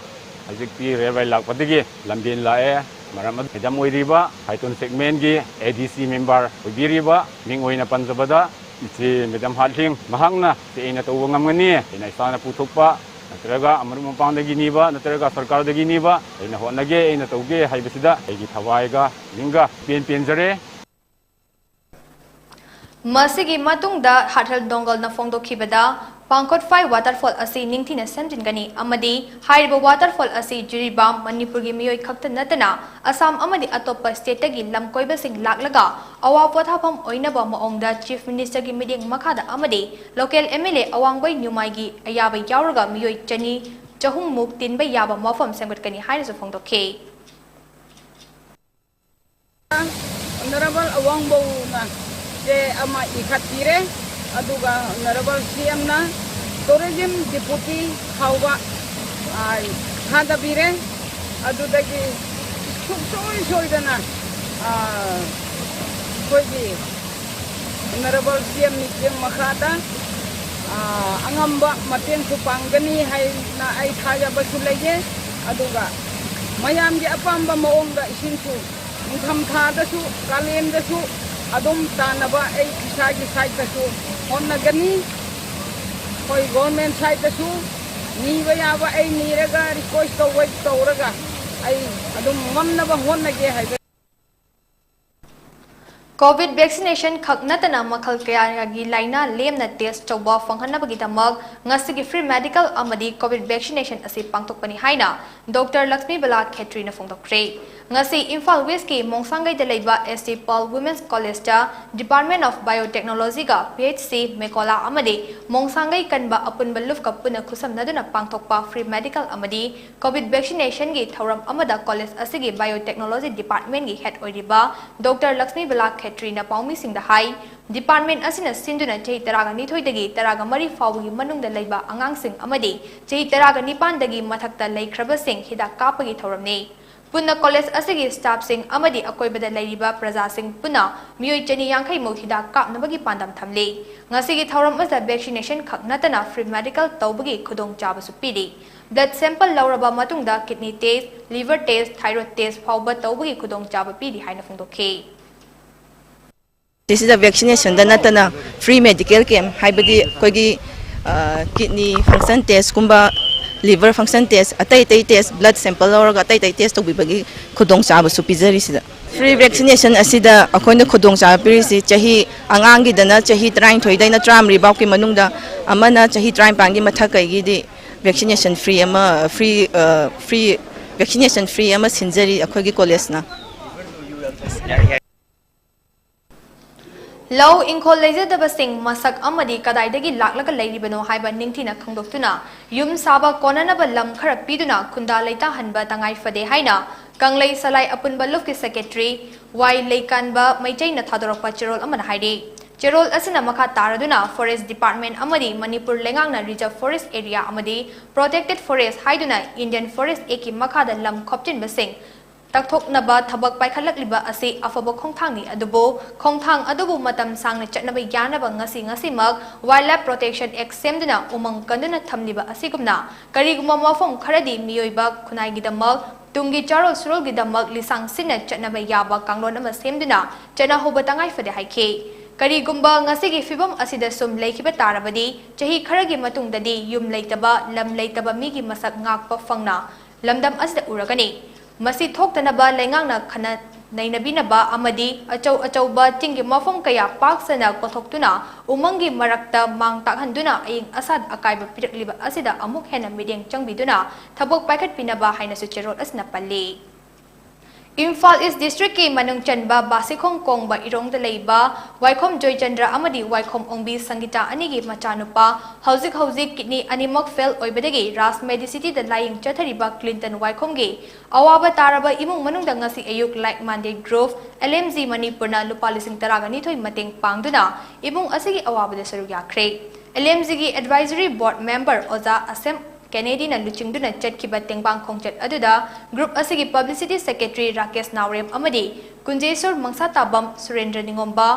ꯍꯧꯖꯤꯛꯇꯤ ꯔꯦꯜꯋꯦ ꯂꯥꯛꯄꯗꯒꯤ ꯂꯝꯕꯦꯟ ꯂꯥꯛꯑꯦ꯫ ꯃꯔꯝ ꯑꯗꯨꯅ ꯃꯦꯗꯥꯝ ꯑꯣꯏꯔꯤꯕ ꯐꯥꯏꯇꯣꯟ ꯁꯦꯒꯃꯦꯟꯒꯤ ꯑꯦ ꯗꯤ ꯁꯤ ꯃꯦꯝꯕꯔ ꯑꯣꯏꯕꯤꯔꯤꯕ ꯃꯤꯡ ꯑꯣꯏꯅ ꯄꯟꯖꯕꯗ ꯏꯆꯦ ꯃꯦꯗꯥꯝ ꯍꯥꯠꯂꯤꯡ ꯃꯍꯥꯛꯅ ꯁꯤ ꯑꯩꯅ ꯇꯧꯕ ꯉꯝꯒꯅꯤ, ꯑꯩꯅ ꯏꯁꯥꯅ ꯄꯨꯊꯣꯛꯄ ꯅꯠꯇ꯭ꯔꯒ ꯃꯔꯨꯞ ꯃꯄꯥꯡꯗꯒꯤ ꯅꯤꯕ ꯅꯠꯇ꯭ꯔꯒ ꯁꯔꯀꯥꯔꯗꯒꯤ ꯅꯤꯕ ꯑꯩꯅ ꯍꯣꯠꯅꯒꯦ, ꯑꯩꯅ ꯇꯧꯒꯦ ꯍꯥꯏꯕꯁꯤꯗ ꯑꯩꯒꯤ ꯊꯋꯥꯏꯒ ꯅꯤꯡꯒ ꯄꯦꯟ ꯄꯦꯟꯖꯔꯦ꯫ ꯃꯁꯤꯒꯤ ꯃꯇꯨꯡꯗ ꯍꯥꯊꯦꯜ ꯗꯣꯡꯒꯜꯅ ꯐꯣꯡꯗꯣꯛꯈꯤꯕꯗ, ꯄꯥꯡꯈꯣꯠꯐꯥꯏ ꯋꯥꯇꯔꯐꯣꯜ ꯑꯁꯤ ꯅꯤꯡꯊꯤꯅ ꯁꯦꯝꯖꯤꯟꯒꯅꯤ ꯑꯃꯗꯤ ꯍꯥꯏꯔꯤꯕ ꯋꯥꯇꯔꯐꯣꯜ ꯑꯁꯤ ꯖꯤꯔꯤꯕꯥꯝ, ꯃꯅꯤꯄꯨꯔꯒꯤ ꯃꯤꯑꯣꯏ ꯈꯛꯇ ꯅꯠꯇꯅ ꯑꯁꯥꯝ ꯑꯃꯗꯤ ꯑꯇꯣꯞꯄ ꯁ꯭ꯇꯦꯠꯇꯒꯤ ꯂꯝꯀꯣꯏꯕꯁꯤꯡ ꯂꯥꯛꯂꯒ ꯑꯋꯥ ꯄꯣꯊꯥꯐꯝ ꯑꯣꯏꯅꯕ ꯃꯑꯣꯡꯗ ꯆꯤꯐ ꯃꯤꯅꯤꯁꯇꯔꯒꯤ ꯃꯤꯠꯌꯦꯡ ꯃꯈꯥꯗ ꯑꯃꯗꯤ ꯂꯣꯀꯦꯜ ꯑꯦꯝ ꯑꯦꯜ ꯑꯦ ꯑꯋꯥꯡꯕꯩ ꯅ꯭ꯌꯨꯃꯥꯏꯒꯤ ꯑꯌꯥꯕ ꯌꯥꯎꯔꯒ ꯃꯤꯑꯣꯏ ꯆꯅꯤ, ꯆꯍꯨꯝꯃꯨꯛ ꯇꯤꯟꯕ ꯌꯥꯕ ꯃꯐꯝ ꯁꯦꯝꯒꯠꯀꯅꯤ ꯍꯥꯏꯅꯁꯨ ꯐꯣꯡꯗꯣꯛꯈꯤ꯫ ꯑꯣꯅꯔꯦꯕꯜ ꯑꯋꯥꯡꯕꯧꯅ ꯆꯦ ꯑꯃ ꯏꯈꯠꯄꯤꯔꯦ, ꯑꯗꯨꯒ ꯑꯣꯅꯔꯦꯕꯜ ꯁꯤ ꯑꯦꯝꯅ ꯇꯨꯔꯤꯖꯝ ꯗꯤꯄꯨꯇꯤ ꯐꯥꯎꯕ, ꯑ, ꯊꯥꯗꯕꯤꯔꯦ꯫ ꯑꯗꯨꯗꯒꯤ ꯁꯨꯡꯁꯣꯏ ꯁꯣꯏꯗꯅ, ꯑ, ꯑꯩꯈꯣꯏꯒꯤ ꯑꯣꯅꯔꯦꯕꯜ ꯁꯤ ꯑꯦꯝ ꯃꯤꯠꯌꯦꯡ ꯃꯈꯥꯗ, ꯑ, ꯑꯉꯝꯕ ꯃꯇꯦꯡꯁꯨ ꯄꯥꯡꯒꯅꯤ ꯍꯥꯏꯅ ꯑꯩ ꯊꯥꯖꯕꯁꯨ ꯂꯩꯌꯦ꯫ ꯑꯗꯨꯒ ꯃꯌꯥꯝꯒꯤ ꯑꯄꯥꯝꯕ ꯃꯑꯣꯡꯗ ꯏꯁꯤꯡꯁꯨ ꯅꯤꯡꯊꯝꯊꯥꯗꯁꯨ ꯀꯥꯂꯦꯟꯗꯁꯨ ꯑꯗꯨꯝ ꯇꯥꯅꯕ ꯑꯩ ꯏꯁꯥꯒꯤ ꯁꯥꯏꯠꯇꯁꯨ ꯍꯣꯠꯅꯒꯅꯤ꯫ ꯑꯩꯈꯣꯏ ꯒꯣꯔꯃꯦꯟ ꯁꯥꯏꯠꯇꯁꯨ ꯅꯤꯕ ꯌꯥꯕ ꯑꯩ ꯅꯤꯔꯒ, ꯔꯤꯀ꯭ꯋꯦꯁ ꯇꯧꯕ ꯇꯧꯔꯒ ꯑꯩ ꯑꯗꯨꯝ ꯉꯝꯅꯕ ꯍꯣꯠꯅꯒꯦ ꯍꯥꯏꯕ꯫ ꯀꯣꯚꯤꯗ ꯚꯦꯛꯁꯤꯅꯦꯁꯟ ꯈꯛ ꯅꯠꯇꯅ ꯃꯈꯜ ꯀꯌꯥꯒꯤ ꯂꯥꯏꯅꯥ ꯂꯦꯝꯅ ꯇꯦꯁ ꯇꯧꯕ ꯐꯪꯍꯟꯅꯕꯒꯤꯗꯃꯛ ꯉꯁꯤꯒꯤ ꯐ꯭ꯔꯤ ꯃꯦꯗꯤꯀꯦꯜ ꯑꯃꯗꯤ ꯀꯣꯚꯤꯗ ꯚꯦꯛꯁꯤꯅꯦꯁꯟ ꯑꯁꯤ ꯄꯥꯡꯊꯣꯛꯄꯅꯤ ꯍꯥꯏꯅ ꯗꯣꯛꯇꯔ ꯂꯛꯁꯃꯤꯕꯂꯥ ꯈꯦꯇ꯭ꯔꯤꯅ ꯐꯣꯡꯗꯣꯛꯈ꯭ꯔꯦ꯫ ꯉꯁꯤ ꯏꯝꯐꯥꯜ ꯋꯦꯁꯀꯤ ꯃꯣꯡꯁꯥꯡꯒꯩꯗ ꯂꯩꯕ S T Pal Women's Collegeꯇ Department of Biotechnologyꯒ P H C ꯃꯦꯀꯣꯂꯥ ꯑꯃꯗꯤ ꯃꯣꯡꯁꯥꯡꯒꯩ ꯀꯟꯕ ꯑꯄꯨꯟꯕ ꯂꯨꯞꯀ ꯄꯨꯟꯅ ꯈꯨꯠꯁꯝꯅꯗꯨꯅ ꯄꯥꯡꯊꯣꯛꯄ free medical ꯑꯃꯗꯤ COVID vaccinationꯒꯤ ꯊꯧꯔꯝ ꯑꯃꯗ college ꯑꯁꯤꯒꯤ Biotechnology Departmentꯀꯤ head ꯑꯣꯏꯔꯤꯕ Doctor ꯂꯛꯁꯃꯤꯕꯂꯥ ꯈꯦꯇ꯭ꯔꯤꯅ ꯄꯥꯎꯃꯤꯁꯤꯡꯗ ꯍꯥꯏ, department ꯑꯁꯤꯅ ꯁꯤꯟꯗꯨꯅ ꯆꯍꯤ ꯇꯔꯥꯒ ꯅꯤꯊꯣꯏꯗꯒꯤ ꯇꯔꯥꯒ ꯃꯔꯤ ꯐꯥꯎꯕꯒꯤ ꯃꯅꯨꯡꯗ ꯂꯩꯕ ꯑꯉꯥꯡꯁꯤꯡ ꯑꯃꯗꯤ ꯆꯍꯤ ꯇꯔꯥꯒ ꯅꯤꯄꯥꯟꯗꯒꯤ ꯃꯊꯛꯇ ꯂꯩꯈ꯭ꯔꯕꯁꯤꯡ ꯍꯤꯗꯥꯛ ꯀꯥꯞꯄꯒꯤ ꯊꯧꯔꯝꯅꯤ꯫ ꯄꯨꯟꯅ college ꯑꯁꯤꯒꯤ staffꯁꯤꯡ ꯑꯃꯗꯤ ꯑꯀꯣꯏꯕꯗ ꯂꯩꯔꯤꯕ ꯄ꯭ꯔꯖꯥꯁꯤꯡ ꯄꯨꯟꯅ ꯃꯤꯑꯣꯏ ꯆꯅꯤ ꯌꯥꯡꯈꯩ ꯃꯨꯛ ꯍꯤꯗꯥꯛ ꯀꯥꯞꯅꯕꯒꯤ ꯄꯥꯟꯗꯝ ꯊꯝꯂꯤ꯫ ꯉꯁꯤꯒꯤ ꯊꯧꯔꯝ ꯑꯁꯤꯗ vaccination ꯈꯛ ꯅꯠꯇꯅ free medical ꯇꯧꯕꯒꯤ ꯈꯨꯗꯣꯡꯆꯥꯕꯁꯨ ꯄꯤꯔꯤ꯫ Blood sample ꯂꯧꯔꯕ ꯃꯇꯨꯡꯗ kidney test, liver test, thyroid test ꯐꯥꯎꯕ ꯇꯧꯕꯒꯤ ꯈꯨꯗꯣꯡꯆꯥꯕ ꯄꯤꯔꯤ ꯍꯥꯏꯅ ꯐꯣꯡꯗꯣꯛꯈꯤ꯫ ꯁꯤꯁꯤꯗ vaccinationꯗ ꯅꯠꯇꯅ free medical camp, ꯍꯥꯏꯕꯗꯤ ꯑꯩꯈꯣꯏꯒꯤ kidney function testꯀꯨꯝꯕ, liver function test, ꯑꯇꯩ ꯑꯇꯩ test, blood sample ꯂꯧꯔꯒ ꯑꯇꯩ ꯑꯇꯩ test ꯇꯧꯕꯤꯕꯒꯤ ꯈꯨꯗꯣꯡꯆꯥꯕꯁꯨ ꯄꯤꯖꯔꯤꯁꯤꯗ꯫ Free vaccination ꯑꯁꯤꯗ ꯑꯩꯈꯣꯏꯅ ꯈꯨꯗꯣꯡꯆꯥꯕ ꯄꯤꯔꯤꯁꯤ ꯆꯍꯤ, ꯑꯉꯥꯡꯒꯤꯗꯅ ꯆꯍꯤ ꯇꯔꯥꯅꯤꯊꯣꯏꯗꯩꯅ ꯇꯔꯥꯃꯔꯤ ꯐꯥꯎꯒꯤ ꯃꯅꯨꯡꯗ, ꯑꯃꯅ ꯆꯍꯤ ꯇꯔꯥꯅꯤꯄꯥꯟꯒꯤ ꯃꯊꯛꯀꯩꯒꯤꯗꯤ vaccination free ꯑꯃ, free, free, vaccination free ꯑꯃ ꯁꯤꯟꯖꯔꯤ ꯑꯩꯈꯣꯏꯒꯤ collegeꯅ꯫ ꯂꯧ ꯏꯪꯈꯣꯜ ꯂꯩꯖꯗꯕꯁꯤꯡ ꯃꯁꯛ ꯑꯃꯗꯤ ꯀꯗꯥꯏꯗꯒꯤ ꯂꯥꯛꯂꯒ ꯂꯩꯔꯤꯕꯅꯣ ꯍꯥꯏꯕ ꯅꯤꯡꯊꯤꯅ ꯈꯪꯗꯣꯛꯇꯨꯅ ꯌꯨꯝ ꯁꯥꯕ ꯀꯣꯟꯅꯅꯕ ꯂꯝ ꯈꯔ ꯄꯤꯗꯨꯅ ꯈꯨꯟꯗꯥ ꯂꯩꯇꯥꯍꯟꯕ ꯇꯉꯥꯏ ꯐꯗꯦ ꯍꯥꯏꯅ ꯀꯪꯂꯩ ꯁꯂꯥꯏ ꯑꯄꯨꯟꯕ ꯂꯨꯞꯀꯤ secretary ꯋꯥꯏ ꯂꯩꯀꯥꯟꯕ ꯃꯩꯇꯩꯅ ꯊꯥꯗꯣꯔꯛꯄ ꯆꯦꯔꯣꯜ ꯑꯃꯅ ꯍꯥꯏꯔꯤ꯫ ꯆꯦꯔꯣꯜ ꯑꯁꯤꯅ ꯃꯈꯥ ꯇꯥꯔꯗꯨꯅ forest department ꯑꯃꯗꯤ ꯃꯅꯤꯄꯨꯔ ꯂꯩꯉꯥꯛꯅ reserve forest area ꯑꯃꯗꯤ protected forest ꯍꯥꯏꯗꯨꯅ Indian Forest Actꯀꯤ ꯃꯈꯥꯗ ꯂꯝ ꯈꯣꯞꯆꯤꯟꯕꯁꯤꯡ ꯇꯛꯊꯣꯛꯅꯕ ꯊꯕꯛ ꯄꯥꯏꯈꯠꯂꯛꯂꯤꯕ ꯑꯁꯤ ꯑꯐꯕ ꯈꯣꯡꯊꯥꯡꯅꯤ, ꯑꯗꯨꯕꯨ ꯈꯣꯡꯊꯥꯡ ꯑꯗꯨꯕꯨ ꯃꯇꯝ ꯁꯥꯡꯅ ꯆꯠꯅꯕ ꯌꯥꯅꯕ ꯉꯁꯤ ꯉꯁꯤꯃꯛ Wildlife Protection Act ꯁꯦꯝꯗꯨꯅ ꯎꯃꯪ ꯀꯟꯗꯨꯅ ꯊꯝꯂꯤꯕ ꯑꯁꯤꯒꯨꯝꯅ ꯀꯔꯤꯒꯨꯝꯕ ꯃꯐꯝ ꯈꯔꯗꯤ ꯃꯤꯑꯣꯏꯕ ꯈꯨꯟꯅꯥꯏꯒꯤꯗꯃꯛ, ꯇꯨꯡꯒꯤ ꯆꯥꯔꯣꯜ ꯁꯨꯔꯣꯜꯒꯤꯗꯃꯛ ꯂꯤꯁꯥꯡ ꯁꯤꯠꯅ ꯆꯠꯅꯕ ꯌꯥꯕ ꯀꯥꯡꯂꯣꯟ ꯑꯃ ꯁꯦꯝꯗꯨꯅ ꯆꯠꯅꯍꯧꯕ ꯇꯉꯥꯏ ꯐꯗꯦ ꯍꯥꯏꯈꯤ꯫ ꯀꯔꯤꯒꯨꯝꯕ ꯉꯁꯤꯒꯤ ꯐꯤꯕꯝ ꯑꯁꯤꯗ ꯁꯨꯝ ꯂꯩꯈꯤꯕ ꯇꯥꯔꯕꯗꯤ ꯆꯍꯤ ꯈꯔꯒꯤ ꯃꯇꯨꯡꯗꯗꯤ ꯌꯨꯝ ꯂꯩꯇꯕ, ꯂꯝ ꯂꯩꯇꯕ ꯃꯤꯒꯤ ꯃꯁꯛ ꯉꯥꯛꯄ ꯐꯪꯅ ꯂꯝꯗꯝ ꯑꯁꯤꯗ ꯎꯔꯒꯅꯤ꯫ ꯃꯁꯤ ꯊꯣꯛꯇꯅꯕ ꯂꯩꯉꯥꯛꯅ ꯈꯟꯅ ꯅꯩꯅꯕꯤꯅꯕ ꯑꯃꯗꯤ ꯑꯆꯧ ꯑꯆꯧꯕ ꯆꯤꯡꯒꯤ ꯃꯐꯝ ꯀꯌꯥ ꯄꯥꯛ ꯁꯟꯅ ꯀꯣꯊꯣꯛꯇꯨꯅ ꯎꯃꯪꯒꯤ ꯃꯔꯛꯇ ꯃꯥꯡ ꯇꯥꯛꯍꯟꯗꯨꯅ ꯑꯏꯪ ꯑꯁꯥꯗ ꯑꯀꯥꯏꯕ ꯄꯤꯔꯛꯂꯤꯕ ꯑꯁꯤꯗ ꯑꯃꯨꯛ ꯍꯦꯟꯅ ꯃꯤꯠꯌꯦꯡ ꯆꯪꯕꯤꯗꯨꯅ ꯊꯕꯛ ꯄꯥꯏꯈꯠꯄꯤꯅꯕ ꯍꯥꯏꯅꯁꯨ ꯆꯦꯔꯣꯜ ꯑꯁꯤꯅ ꯄꯜꯂꯤ꯫ ꯏꯝꯐꯥꯜ ꯏꯁ ꯗꯤꯁꯇ꯭ꯔꯤꯛꯀꯤ ꯃꯅꯨꯡ ꯆꯟꯕ ꯕꯥꯁꯤꯈꯣꯡ ꯀꯣꯡꯕ ꯏꯔꯣꯡꯗ ꯂꯩꯕ ꯋꯥꯏꯈꯣꯝ ꯖꯣꯏꯆꯟꯗ꯭ꯔ ꯑꯃꯗꯤ ꯋꯥꯏꯈꯣꯝ ꯑꯣꯡꯕꯤ ꯁꯪꯒꯤꯇꯥ ꯑꯅꯤꯒꯤ ꯃꯆꯥꯅꯨꯄꯥ ꯍꯧꯖꯤꯛ ꯍꯧꯖꯤꯛ ꯀꯤꯗꯅꯤ ꯑꯅꯤꯃꯛ ꯐꯦꯜ ꯑꯣꯏꯕꯗꯒꯤ ꯔꯥꯖ ꯃꯦꯗꯤꯁꯤꯇꯤꯗ ꯂꯥꯌꯦꯡ ꯆꯠꯊꯔꯤꯕ ꯀ꯭ꯂꯤꯟꯇꯟ ꯋꯥꯏꯈꯣꯝꯒꯤ ꯑꯋꯥꯕ ꯇꯥꯔꯕ ꯏꯃꯨꯡ ꯃꯅꯨꯡꯗ ꯉꯁꯤ ꯑꯌꯨꯛ like minded group, L M G ꯃꯅꯤꯄꯨꯔꯅ ꯂꯨꯄꯥ ꯂꯤꯁꯤꯡ ꯇꯔꯥꯒ ꯅꯤꯊꯣꯏ ꯃꯇꯦꯡ ꯄꯥꯡꯗꯨꯅ ꯏꯃꯨꯡ ꯑꯁꯤꯒꯤ ꯑꯋꯥꯕꯗ ꯁꯔꯨꯛ ꯌꯥꯈ꯭ꯔꯦ꯫ ꯑꯦꯜ ꯑꯦꯝ ꯖꯤꯒꯤ ꯑꯦꯗꯚꯥꯏꯖꯔꯤ ꯕꯣꯔꯗ ꯃꯦꯝꯕꯔ ꯑꯣꯖꯥ ꯑꯁꯦꯝ ꯀꯦꯅꯦꯗꯤꯅ ꯂꯨꯆꯤꯡꯗꯨꯅ ꯆꯠꯈꯤꯕ ꯇꯦꯡꯕꯥꯡ ꯈꯣꯡꯆꯠ ꯑꯗꯨꯗ ꯒ꯭ꯔꯨꯞ ꯑꯁꯤꯒꯤ ꯄꯕ꯭ꯂꯤꯁꯤꯇꯤ ꯁꯦꯀ꯭ꯔꯦꯇꯔꯤ ꯔꯥꯀꯦꯁ ꯅꯥꯎꯔꯦꯝ ꯑꯃꯗꯤ ꯀꯨꯟꯖꯦꯁꯣꯔ ꯃꯪꯁꯥꯇꯥꯕꯝ, ꯁꯨꯔꯦꯟꯗ꯭ꯔ ꯅꯤꯉꯣꯝꯕ,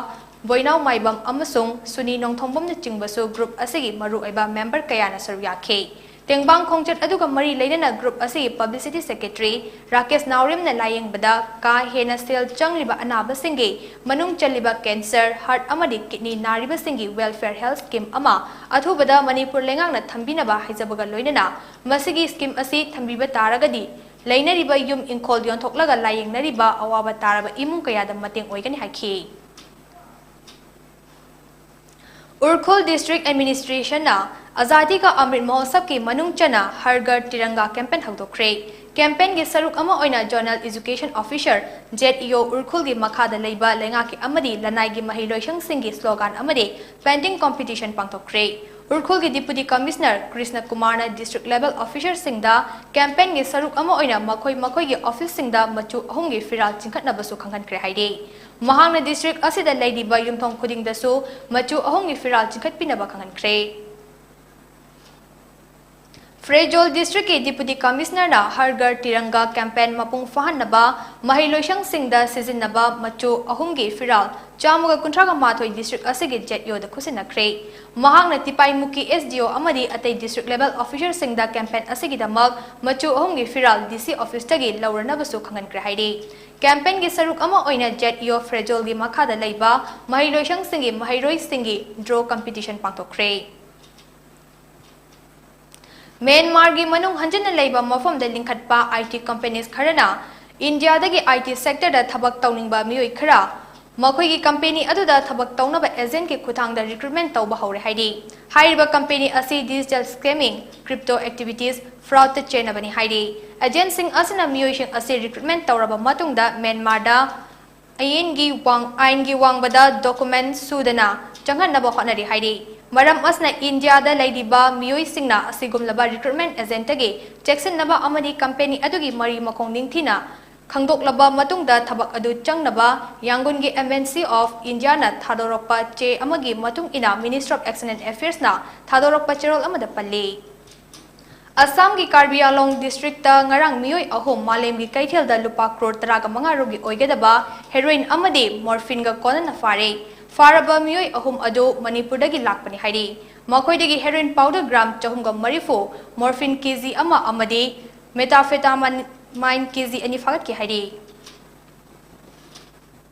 ꯕꯣꯏꯅꯥꯎ ꯃꯥꯏꯕꯝ ꯑꯃꯁꯨꯡ ꯁꯨꯅꯤ ꯅꯣꯡꯊꯣꯝꯕꯝꯅꯆꯤꯡꯕꯁꯨ ꯒ꯭ꯔꯨꯞ ꯑꯁꯤꯒꯤ ꯃꯔꯨꯑꯣꯏꯕ ꯃꯦꯝꯕꯔ ꯀꯌꯥꯅ ꯁꯔꯨꯛ ꯌꯥꯈꯤ꯫ ꯇꯦꯡꯕꯥꯡ ꯈꯣꯡꯆꯠ ꯑꯗꯨꯒ ꯃꯔꯤ ꯂꯩꯅꯅ ꯒ꯭ꯔꯨꯞ ꯑꯁꯤꯒꯤ ꯄꯕ꯭ꯂꯤꯁꯤꯇꯤ ꯁꯦꯀ꯭ꯔꯦꯇꯔꯤ ꯔꯥꯀꯦꯁ ꯅꯥꯎꯔꯦꯝꯅ ꯂꯥꯌꯦꯡꯕꯗ ꯀꯥ ꯍꯦꯟꯅ ꯁꯦꯜ ꯆꯪꯂꯤꯕ ꯑꯅꯥꯕꯁꯤꯡꯒꯤ ꯃꯅꯨꯡ ꯆꯜꯂꯤꯕ ꯀꯦꯟꯁꯔ, ꯍꯥꯔꯠ ꯑꯃꯗꯤ ꯀꯤꯗꯅꯤ ꯅꯥꯔꯤꯕꯁꯤꯡꯒꯤ ꯋꯦꯜꯐꯤꯌꯔ ꯍꯦꯜꯊ ꯁ꯭ꯀꯤꯝ ꯑꯃ ꯑꯊꯨꯕꯗ ꯃꯅꯤꯄꯨꯔ ꯂꯩꯉꯥꯛꯅ ꯊꯝꯕꯤꯅꯕ ꯍꯥꯏꯖꯕꯒ ꯂꯣꯏꯅꯅ ꯃꯁꯤꯒꯤ ꯁ꯭ꯀꯤꯝ ꯑꯁꯤ ꯊꯝꯕꯤꯕ ꯇꯥꯔꯒꯗꯤ ꯂꯩꯅꯔꯤꯕ ꯌꯨꯝ ꯏꯪꯈꯣꯜ ꯌꯣꯟꯊꯣꯛꯂꯒ ꯂꯥꯌꯦꯡꯅꯔꯤꯕ ꯑꯋꯥꯕ ꯇꯥꯔꯕ ꯏꯃꯨꯡ ꯀꯌꯥꯗ ꯃꯇꯦꯡ ꯑꯣꯏꯒꯅꯤ ꯍꯥꯏꯈꯤ꯫ ꯎꯔꯈꯨꯜ ꯗꯤꯁꯇ꯭ꯔꯤꯛ ꯑꯦꯗꯃꯤꯅꯤꯁꯇ꯭ꯔꯦꯁꯟꯅ ꯑꯖꯥꯗꯤ ꯀꯥ ꯑꯃ꯭ꯔꯤꯠ ꯃꯍꯣꯠꯁꯕꯀꯤ ꯃꯅꯨꯡ ꯆꯟꯅ ꯍꯔ ꯘꯔ ꯇꯤꯔꯪꯒꯥ ꯀꯦꯝꯄꯦꯟ ꯍꯧꯗꯣꯛꯈ꯭ꯔꯦ꯫ ꯀꯦꯝꯄꯦꯟꯒꯤ ꯁꯔꯨꯛ ꯑꯃ ꯑꯣꯏꯅ zonal education officer, Z E O, ꯎꯔꯈꯨꯜꯒꯤ ꯃꯈꯥꯗ ꯂꯩꯕ ꯂꯩꯉꯥꯛꯀꯤ ꯑꯃꯗꯤ ꯂꯅꯥꯏꯒꯤ ꯃꯍꯩ ꯂꯣꯏꯁꯪꯁꯤꯡꯒꯤ ꯁ꯭ꯂꯣꯒꯥꯟ ꯑꯃꯗꯤ ꯄꯦꯟꯇꯤꯡ ꯀꯝꯄꯤꯇꯤꯁꯟ ꯄꯥꯡꯊꯣꯛꯈ꯭ꯔꯦ꯫ ꯎꯔꯈꯨꯜꯒꯤ ꯗꯤꯄꯨꯇꯤ ꯀꯃꯤꯁꯅꯔ ꯀ꯭ꯔꯤꯁꯅ ꯀꯨꯃꯥꯔꯅ ꯗꯤꯁꯇ꯭ꯔꯤꯛ ꯂꯦꯚꯦꯜ ꯑꯣꯐꯤꯁꯔꯁꯤꯡꯗ ꯀꯦꯝꯄꯦꯟꯒꯤ ꯁꯔꯨꯛ ꯑꯃ ꯑꯣꯏꯅ ꯃꯈꯣꯏ ꯃꯈꯣꯏꯒꯤ ꯑꯣꯐꯤꯁꯁꯤꯡꯗ ꯃꯆꯨ ꯑꯍꯨꯝꯒꯤ ꯐꯤꯔꯥꯜ ꯆꯤꯡꯈꯠꯅꯕꯁꯨ ꯈꯪꯍꯟꯈ꯭ꯔꯦ ꯍꯥꯏꯔꯤ꯫ ꯃꯍꯥꯛꯅ ꯗꯤꯁꯇ꯭ꯔꯤꯛ ꯑꯁꯤꯗ ꯂꯩꯔꯤꯕ ꯌꯨꯝꯊꯣꯡ ꯈꯨꯗꯤꯡꯗꯁꯨ ꯃꯆꯨ ꯑꯍꯨꯝꯒꯤ ꯐꯤꯔꯥꯜ ꯆꯤꯡꯈꯠꯄꯤꯅꯕ ꯈꯪꯍꯟꯈ꯭ꯔꯦ꯫ ꯐ꯭ꯔꯦꯖꯣꯜ ꯗꯤꯁꯇ꯭ꯔꯤꯛꯀꯤ ꯗꯤꯄꯨꯇꯤ ꯀꯃꯤꯁꯅꯔꯅ ꯍꯔ ꯘꯔ ꯇꯤꯔꯪꯒꯥ ꯀꯦꯝꯄꯦꯟ ꯃꯄꯨꯡ ꯐꯥꯍꯟꯅꯕ ꯃꯍꯩꯂꯣꯏꯁꯪꯁꯤꯡꯗ ꯁꯤꯖꯤꯟꯅꯕ ꯃꯆꯨ ꯑꯍꯨꯝꯒꯤ ꯐꯤꯔꯥꯜ ꯆꯥꯝꯃꯒ ꯀꯨꯟꯊ꯭ꯔꯥꯒ ꯃꯥꯊꯣꯏ ꯗꯤꯁꯇ꯭ꯔꯤꯛ ꯑꯁꯤꯒꯤ ꯖꯦꯗ ꯏ ꯑꯣꯗ ꯈꯨꯠꯁꯤꯟꯅꯈ꯭ꯔꯦ꯫ ꯃꯍꯥꯛꯅ ꯇꯤꯄꯥꯏꯃꯨꯛꯀꯤ ꯑꯦꯁ ꯗꯤ ꯑꯣ ꯑꯃꯗꯤ ꯑꯇꯩ ꯗꯤꯁꯇ꯭ꯔꯤꯛ ꯂꯦꯚꯦꯜ ꯑꯣꯐꯤꯁꯔꯁꯤꯡꯗ ꯀꯦꯝꯄꯦꯟ ꯑꯁꯤꯒꯤꯗꯃꯛ ꯃꯆꯨ ꯑꯍꯨꯝꯒꯤ ꯐꯤꯔꯥꯜ ꯗꯤ ꯁꯤ ꯑꯣꯐꯤꯁꯇꯒꯤ ꯂꯧꯔꯅꯕꯁꯨ ꯈꯪꯍꯟꯈ꯭ꯔꯦ ꯍꯥꯏꯔꯤ꯫ ꯀꯦꯝꯄꯦꯟꯒꯤ ꯁꯔꯨꯛ ꯑꯃ ꯑꯣꯏꯅ ꯖꯦꯗ ꯏ ꯑꯣ ꯐ꯭ꯔꯦꯖꯣꯜꯒꯤ ꯃꯈꯥꯗ ꯂꯩꯕ ꯃꯍꯩꯂꯣꯏꯁꯪꯁꯤꯡꯒꯤ ꯃꯍꯩꯔꯣꯏꯁꯤꯡꯒꯤ ꯗ꯭ꯔꯣ ꯀꯝꯄꯤꯇꯤꯁꯟ ꯄꯥꯡꯊꯣꯛꯈ꯭ꯔꯦ꯫ ꯃ꯭ꯌꯥꯟꯃꯥꯔꯒꯤ ꯃꯅꯨꯡ ꯍꯟꯖꯤꯟꯅ ꯂꯩꯕ ꯃꯐꯝꯗ ꯂꯤꯡꯈꯠꯄ ꯑꯥꯏ ꯇꯤ ꯀꯝꯄꯦꯅꯤꯁ ꯈꯔꯅ ꯏꯟꯗꯤꯌꯥꯗꯒꯤ ꯑꯥꯏ ꯇꯤ ꯁꯦꯛꯇꯔꯗ ꯊꯕꯛ ꯇꯧꯅꯤꯡꯕ ꯃꯤꯑꯣꯏ ꯈꯔ ꯃꯈꯣꯏꯒꯤ ꯀꯝꯄꯦꯅꯤ ꯑꯗꯨꯗ ꯊꯕꯛ ꯇꯧꯅꯕ ꯑꯦꯖꯦꯟꯠꯀꯤ ꯈꯨꯠꯊꯥꯡꯗ ꯔꯤꯀ꯭ꯔꯨꯠꯃꯦꯟꯠ ꯇꯧꯕ ꯍꯧꯔꯦ ꯍꯥꯏꯔꯤ꯫ ꯍꯥꯏꯔꯤꯕ ꯀꯝꯄꯦꯅꯤ ꯑꯁꯤ ꯗꯤꯖꯤꯇꯦꯜ ꯁ꯭ꯀꯦꯃꯤꯡ, ꯀ꯭ꯔꯤꯞꯇꯣ ꯑꯦꯛꯇꯤꯚꯤꯇꯤꯁ, ꯐ꯭ꯔꯣꯗꯇ ꯆꯦꯟꯅꯕꯅꯤ ꯍꯥꯏꯔꯤ꯫ ꯑꯦꯖꯦꯟꯠꯁꯤꯡ ꯑꯁꯤꯅ ꯃꯤꯑꯣꯏꯁꯤꯡ ꯑꯁꯤ ꯔꯤꯀ꯭ꯔꯨꯠꯃꯦꯟꯠ ꯇꯧꯔꯕ ꯃꯇꯨꯡꯗ ꯃ꯭ꯌꯥꯟꯃꯥꯔꯗ ꯑꯥꯏꯟꯒꯤ ꯋꯥꯡ-, ꯑꯥꯏꯟꯒꯤ ꯋꯥꯡꯃꯗ ꯗꯣꯀꯨꯃꯦꯟꯠ ꯁꯨꯗꯅ ꯆꯪꯍꯟꯅꯕ ꯍꯣꯠꯅꯔꯤ ꯍꯥꯏꯔꯤ꯫ ꯃꯔꯝ ꯑꯁꯤꯅ ꯏꯟꯗꯤꯌꯥꯗ ꯂꯩꯔꯤꯕ ꯃꯤꯑꯣꯏꯁꯤꯡꯅ ꯑꯁꯤꯒꯨꯝꯂꯕ ꯔꯤꯀ꯭ꯔꯨꯠꯃꯦꯟꯠ ꯑꯦꯖꯦꯟꯠꯇꯒꯤ ꯆꯦꯛꯁꯤꯟꯅꯕ ꯑꯃꯗꯤ ꯀꯝꯄꯦꯅꯤ ꯑꯗꯨꯒꯤ ꯃꯔꯤ ꯃꯈꯣꯡ ꯅꯤꯡꯊꯤꯅ ꯈꯪꯗꯣꯛꯂꯕ ꯃꯇꯨꯡꯗ ꯊꯕꯛ ꯑꯗꯨ ꯆꯪꯅꯕ ꯌꯥꯡꯒꯨꯟꯒꯤ ꯑꯦꯝ ꯑꯦꯟ ꯁꯤ ꯑꯣꯐ ꯏꯟꯗꯤꯌꯥꯅ ꯊꯥꯗꯣꯔꯛꯄ ꯆꯦ ꯑꯃꯒꯤ ꯃꯇꯨꯡ ꯏꯟꯅ Ministry of External Affairsꯅ ꯊꯥꯗꯣꯔꯛꯄ ꯆꯦꯔꯣꯜ ꯑꯃꯗ ꯄꯜꯂꯤ꯫ ꯑꯁꯥꯝꯒꯤ ꯀꯥꯔꯕꯤ ꯑꯥꯡꯂꯣꯡ ꯗꯤꯁꯇ꯭ꯔꯤꯛꯇ ꯉꯔꯥꯡ ꯃꯤꯑꯣꯏ ꯑꯍꯨꯝ ꯃꯥꯂꯦꯝꯒꯤ ꯀꯩꯊꯦꯜꯗ ꯂꯨꯄꯥ ꯀ꯭ꯔꯣꯔ ꯇꯔꯥꯒ ꯃꯉꯥ ꯔꯣꯝꯒꯤ ꯑꯣꯏꯒꯗꯕ ꯍꯦꯔꯣꯏꯟ ꯑꯃꯗꯤ ꯃꯣꯔꯐꯤꯟꯒ ꯀꯣꯟꯅꯅ ꯐꯥꯔꯦ꯫ ꯐꯥꯔꯕ ꯃꯤꯑꯣꯏ ꯑꯍꯨꯝ ꯑꯗꯨ ꯃꯅꯤꯄꯨꯔꯗꯒꯤ ꯂꯥꯛꯄꯅꯤ ꯍꯥꯏꯔꯤ꯫ ꯃꯈꯣꯏꯗꯒꯤ ꯍꯦꯔꯣꯏꯟ ꯄꯥꯎꯗꯔ ꯒ꯭ꯔꯥꯝ ꯆꯍꯨꯝꯒ ꯃꯔꯤꯐꯨ, ꯃꯣꯔꯐꯤꯟ ꯀꯦꯖꯤ ꯑꯃ ꯑꯃꯗꯤ ꯃꯦꯇꯥꯐꯦꯇꯥꯃꯥꯏꯟ ꯀꯦꯖꯤ ꯑꯅꯤ ꯐꯥꯒꯠꯈꯤ ꯍꯥꯏꯔꯤ꯫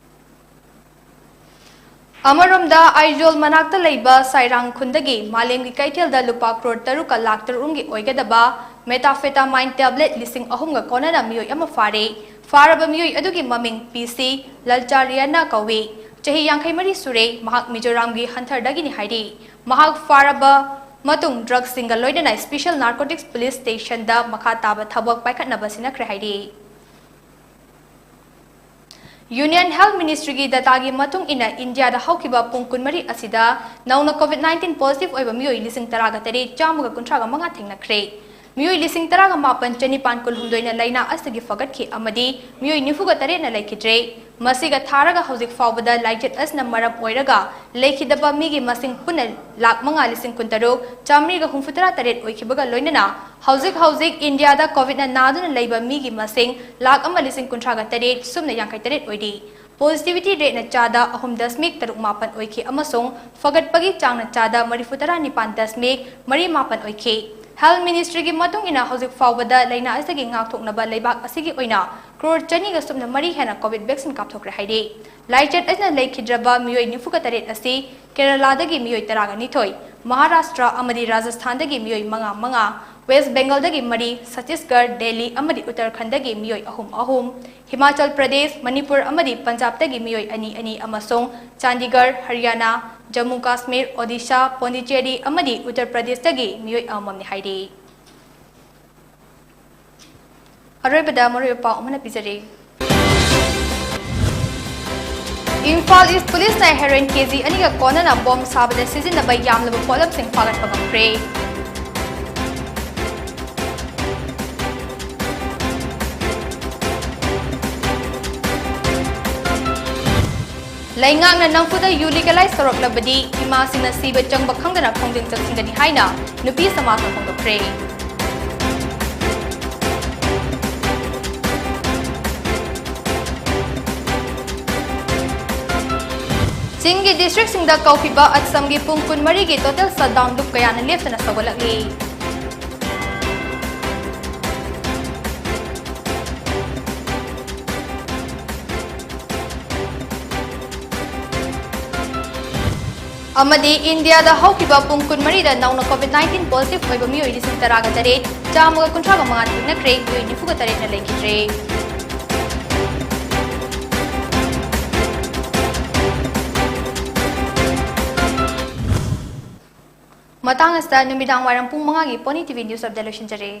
ꯑꯃꯔꯣꯝꯗ, ꯑꯥꯏꯖꯣꯜ ꯃꯅꯥꯛꯇ ꯂꯩꯕ ꯁꯥꯏꯔꯥꯡ ꯈꯨꯟꯗꯒꯤ ꯃꯥꯂꯦꯝꯒꯤ ꯀꯩꯊꯦꯜꯗ ꯂꯨꯄꯥ ꯀ꯭ꯔꯣꯔ ꯇꯔꯨꯛꯀ ꯂꯥꯛ ꯇꯔꯨꯛ ꯔꯣꯝꯒꯤ ꯑꯣꯏꯒꯗꯕ ꯃꯦꯇꯥꯐꯦꯇꯥꯃꯥꯏꯟ ꯇꯦꯕ꯭ꯂꯦꯠ ꯂꯤꯁꯤꯡ ꯑꯍꯨꯝꯒ ꯀꯣꯟꯅꯅ ꯃꯤꯑꯣꯏ ꯑꯃ ꯐꯥꯔꯦ꯫ ꯐꯥꯔꯕ ꯃꯤꯑꯣꯏ ꯑꯗꯨꯒꯤ ꯃꯃꯤꯡ ꯄꯤ ꯁꯤ ꯂꯜꯆꯥꯔꯤꯌꯥꯅ ꯀꯧꯏ꯫ ꯆꯍꯤ ꯌꯥꯡꯈꯩ ꯃꯔꯤ ꯁꯨꯔꯦ꯫ ꯃꯍꯥꯛ ꯃꯤꯖꯣꯔꯥꯝꯒꯤ ꯍꯟꯊꯔꯗꯒꯤꯅꯤ ꯍꯥꯏꯔꯤ꯫ ꯃꯍꯥꯛ ꯐꯥꯔꯕ ꯃꯇꯨꯡ ꯗ꯭ꯔꯒꯁꯤꯡꯒ ꯂꯣꯏꯅꯅ ꯁ꯭ꯄꯦꯁꯦꯜ ꯅꯥꯔꯀꯣꯇꯤꯛꯁ ꯄꯨꯂꯤꯁ ꯁ꯭ꯇꯦꯁꯟꯗ ꯃꯈꯥ ꯇꯥꯕ ꯊꯕꯛ ꯄꯥꯏꯈꯠꯅꯕ ꯁꯤꯟꯅꯈ꯭ꯔꯦ ꯍꯥꯏꯔꯤ꯫ Union Health Ministryꯒꯤ dataꯒꯤ ꯃꯇꯨꯡ ꯏꯟꯅ, ꯏꯟꯗꯤꯌꯥꯗ ꯍꯧꯈꯤꯕ ꯄꯨꯡ ꯀꯨꯟꯃꯔꯤ ꯑꯁꯤꯗ ꯅꯧꯅ COVID nineteen positive ꯑꯣꯏꯕ ꯃꯤꯑꯣꯏ ꯂꯤꯁꯤꯡ ꯇꯔꯥꯒ ꯇꯔꯦꯠ ꯆꯥꯝꯃꯒ ꯀꯨꯟꯊ꯭ꯔꯥꯒ ꯃꯉꯥ ꯊꯦꯡꯅꯈ꯭ꯔꯦ꯫ ꯃꯤꯑꯣꯏ ꯂꯤꯁꯤꯡ ꯇꯔꯥꯒ ꯃꯥꯄꯟ ꯆꯅꯤꯄꯥꯟ ꯀꯨꯟꯍꯨꯝꯗꯣꯏꯅ ꯂꯥꯏꯅꯥ ꯑꯁꯤꯗꯒꯤ ꯐꯒꯠꯈꯤ ꯑꯃꯗꯤ ꯃꯤꯑꯣꯏ ꯅꯤꯐꯨꯒ ꯇꯔꯦꯠꯅ ꯂꯩꯈꯤꯗ꯭ꯔꯦ꯫ ꯃꯁꯤꯒ ꯊꯥꯔꯒ ꯍꯧꯖꯤꯛ ꯐꯥꯎꯕꯗ ꯂꯥꯏꯆꯠ ꯑꯁꯤꯅ ꯃꯔꯝ ꯑꯣꯏꯔꯒ ꯂꯩꯈꯤꯗꯕ ꯃꯤꯒꯤ ꯃꯁꯤꯡ ꯄꯨꯟꯅ ꯂꯥꯈ ꯃꯉꯥ ꯂꯤꯁꯤꯡ ꯀꯨꯟꯇꯔꯨꯛ ꯆꯥꯃꯔꯤꯒ ꯍꯨꯝꯐꯨꯇꯔꯥ ꯇꯔꯦꯠ ꯑꯣꯏꯈꯤꯕꯒ ꯂꯣꯏꯅꯅ ꯍꯧꯖꯤꯛ ꯍꯧꯖꯤꯛ ꯏꯟꯗꯤꯌꯥꯗ COVID ꯅ ꯅꯥꯗꯨꯅ ꯂꯩꯕ ꯃꯤꯒꯤ ꯃꯁꯤꯡ ꯂꯥꯈ ꯑꯃ ꯂꯤꯁꯤꯡ ꯀꯨꯟꯊ꯭ꯔꯥꯒ ꯇꯔꯦꯠ ꯁꯨꯞꯅ ꯌꯥꯡꯈꯩ ꯇꯔꯦꯠ ꯑꯣꯏꯔꯤ꯫ Positivity rateꯅ ꯆꯥꯗ ꯑꯍꯨꯝ ꯗꯁꯃꯤꯛ ꯇꯔꯨꯛ ꯃꯥꯄꯟ ꯑꯣꯏꯈꯤ ꯑꯃꯁꯨꯡ ꯐꯒꯠꯄꯒꯤ ꯆꯥꯡꯅ ꯆꯥꯗ ꯃꯔꯤꯐꯨꯇꯔꯥ ꯅꯤꯄꯥꯟ ꯗꯁꯃꯤꯛ ꯃꯔꯤ ꯃꯥꯄꯟ ꯑꯣꯏꯈꯤ꯫ Health Ministryꯒꯤ ꯃꯇꯨꯡ ꯏꯟꯅ ꯍꯧꯖꯤꯛ ꯐꯥꯎꯕꯗ ꯂꯥꯏꯅꯥ ꯑꯁꯤꯗꯒꯤ ꯉꯥꯛꯊꯣꯛꯅꯕ ꯂꯩꯕꯥꯛ ꯑꯁꯤꯒꯤ ꯑꯣꯏꯅ ꯀ꯭ꯔꯣꯔ ꯆꯅꯤꯒ ꯁꯨꯞꯅ ꯃꯔꯤ ꯍꯦꯟꯅ COVID vaccine ꯀꯥꯞꯊꯣꯛꯈ꯭ꯔꯦ ꯍꯥꯏꯔꯤ꯫ ꯂꯥꯏꯆꯠ ꯑꯁꯤꯅ ꯂꯩꯈꯤꯗ꯭ꯔꯕ ꯃꯤꯑꯣꯏ ꯅꯤꯐꯨꯒ ꯇꯔꯦꯠ ꯑꯁꯤ ꯀꯦꯔꯂꯥꯗꯒꯤ ꯃꯤꯑꯣꯏ ꯇꯔꯥꯒ ꯅꯤꯊꯣꯏ, ꯃꯍꯥꯔꯥꯁꯇ꯭ꯔ ꯑꯃꯗꯤ ꯔꯥꯖꯁꯊꯥꯟꯗꯒꯤ ꯃꯤꯑꯣꯏ ꯃꯉꯥ ꯃꯉꯥ, ꯋꯦꯁ꯭ꯠ ꯕꯦꯡꯒꯜꯗꯒꯤ ꯃꯔꯤ, ꯆꯠꯇꯤꯁꯒꯔ, ꯗꯦꯜꯂꯤ ꯑꯃꯗꯤ ꯎꯠꯇꯔꯈꯟꯗꯒꯤ ꯃꯤꯑꯣꯏ ꯑꯍꯨꯝ ꯑꯍꯨꯝ, ꯍꯤꯃꯥꯆꯜ ꯄ꯭ꯔꯗꯦꯁ, ꯃꯅꯤꯄꯨꯔ ꯑꯃꯗꯤ ꯄꯟꯖꯥꯕꯇꯒꯤ ꯃꯤꯑꯣꯏ ꯑꯅꯤ ꯑꯅꯤ ꯑꯃꯁꯨꯡ ꯆꯥꯟꯗꯤꯒꯔ, ꯍꯔꯤꯌꯥꯅꯥ, ꯖꯝꯃꯨ ꯀꯥꯁꯃꯤꯔ, ꯑꯣꯗꯤꯁꯥ, ꯄꯣꯟꯗꯤꯆꯦꯔꯤ ꯑꯃꯗꯤ ꯎꯠꯇꯔ ꯄ꯭ꯔꯗꯦꯁꯇꯒꯤ ꯃꯤꯑꯣꯏ ꯑꯃꯃꯝꯅꯤ ꯍꯥꯏꯔꯤ꯫ ꯑꯔꯣꯏꯕꯗ ꯃꯔꯨꯑꯣꯏꯕ ꯄꯥꯎ ꯑꯃꯅ ꯄꯤꯖꯔꯤ꯫ ꯏꯝꯐꯥꯜ ꯏꯁ꯭ꯠ ꯄꯨꯂꯤꯁꯅ ꯍꯦꯔꯣꯏꯟ ꯀꯦꯖꯤ ꯑꯅꯤꯒ ꯀꯣꯟꯅꯅ ꯕꯣꯝ ꯁꯥꯕꯗ ꯁꯤꯖꯤꯟꯅꯕ ꯌꯥꯝꯂꯕ ꯄꯣꯠꯂꯝꯁꯤꯡ ꯐꯥꯒꯠꯄ ꯉꯝꯈ꯭ꯔꯦ꯫ ꯂꯩꯉꯥꯛꯅ ꯅꯝꯐꯨꯗ ꯌꯨ ꯂꯤꯒꯦꯂꯥꯏꯖ ꯇꯧꯔꯛꯂꯕꯗꯤ ꯏꯃꯥꯁꯤꯡꯅ ꯁꯤꯕ ꯆꯪꯕ ꯈꯪꯗꯅ ꯈꯣꯡꯖꯪ ꯆꯪꯁꯤꯟꯒꯅꯤ ꯍꯥꯏꯅ ꯅꯨꯄꯤ ꯁꯃꯥꯖꯅ ꯐꯣꯡꯗꯣꯛꯈ꯭ꯔꯦ꯫ ꯆꯤꯡꯒꯤ ꯗꯤꯁꯇ꯭ꯔꯤꯛꯁꯤꯡꯗ ꯀꯧꯈꯤꯕ ꯑꯁꯥꯝꯒꯤ ꯄꯨꯡ ꯀꯨꯟꯃꯔꯤꯒꯤ ꯇꯣꯇꯦꯜ ꯁꯠꯗꯥꯎꯟ ꯂꯨꯞ ꯀꯌꯥꯅ ꯂꯦꯞꯇꯅ ꯁꯧꯒꯠꯂꯛꯂꯤ꯫ ꯑꯃꯗꯤ ꯏꯟꯗꯤꯌꯥꯗ ꯍꯧꯈꯤꯕ ꯄꯨꯡ ꯀꯨꯟꯃꯔꯤꯗ ꯅꯧꯅ ꯀꯣꯚꯤꯗ ꯅꯥꯏꯟꯇꯤꯟ ꯄꯣꯖꯤꯇꯤꯚ ꯑꯣꯏꯕ ꯃꯤꯑꯣꯏ ꯂꯤꯁꯤꯡ ꯇꯔꯥꯒ ꯇꯔꯦꯠ, ꯆꯥꯝꯃꯒ ꯀꯨꯟꯊ꯭ꯔꯥꯒ ꯃꯉꯥ ꯊꯦꯡꯅꯈ꯭ꯔꯦ, ꯃꯤꯑꯣꯏ ꯅꯤꯐꯨꯒ ꯇꯔꯦꯠꯅ ꯂꯩꯈꯤꯗ꯭ꯔꯦ꯫ ꯃꯇꯥꯡ ꯑꯁꯤꯗ ꯅꯨꯃꯤꯗꯥꯡ ꯋꯥꯏꯔꯝ ꯄꯨꯡ ꯃꯉꯥꯒꯤ Pony T V News Update ꯂꯣꯏꯁꯤꯟꯖꯔꯦ꯫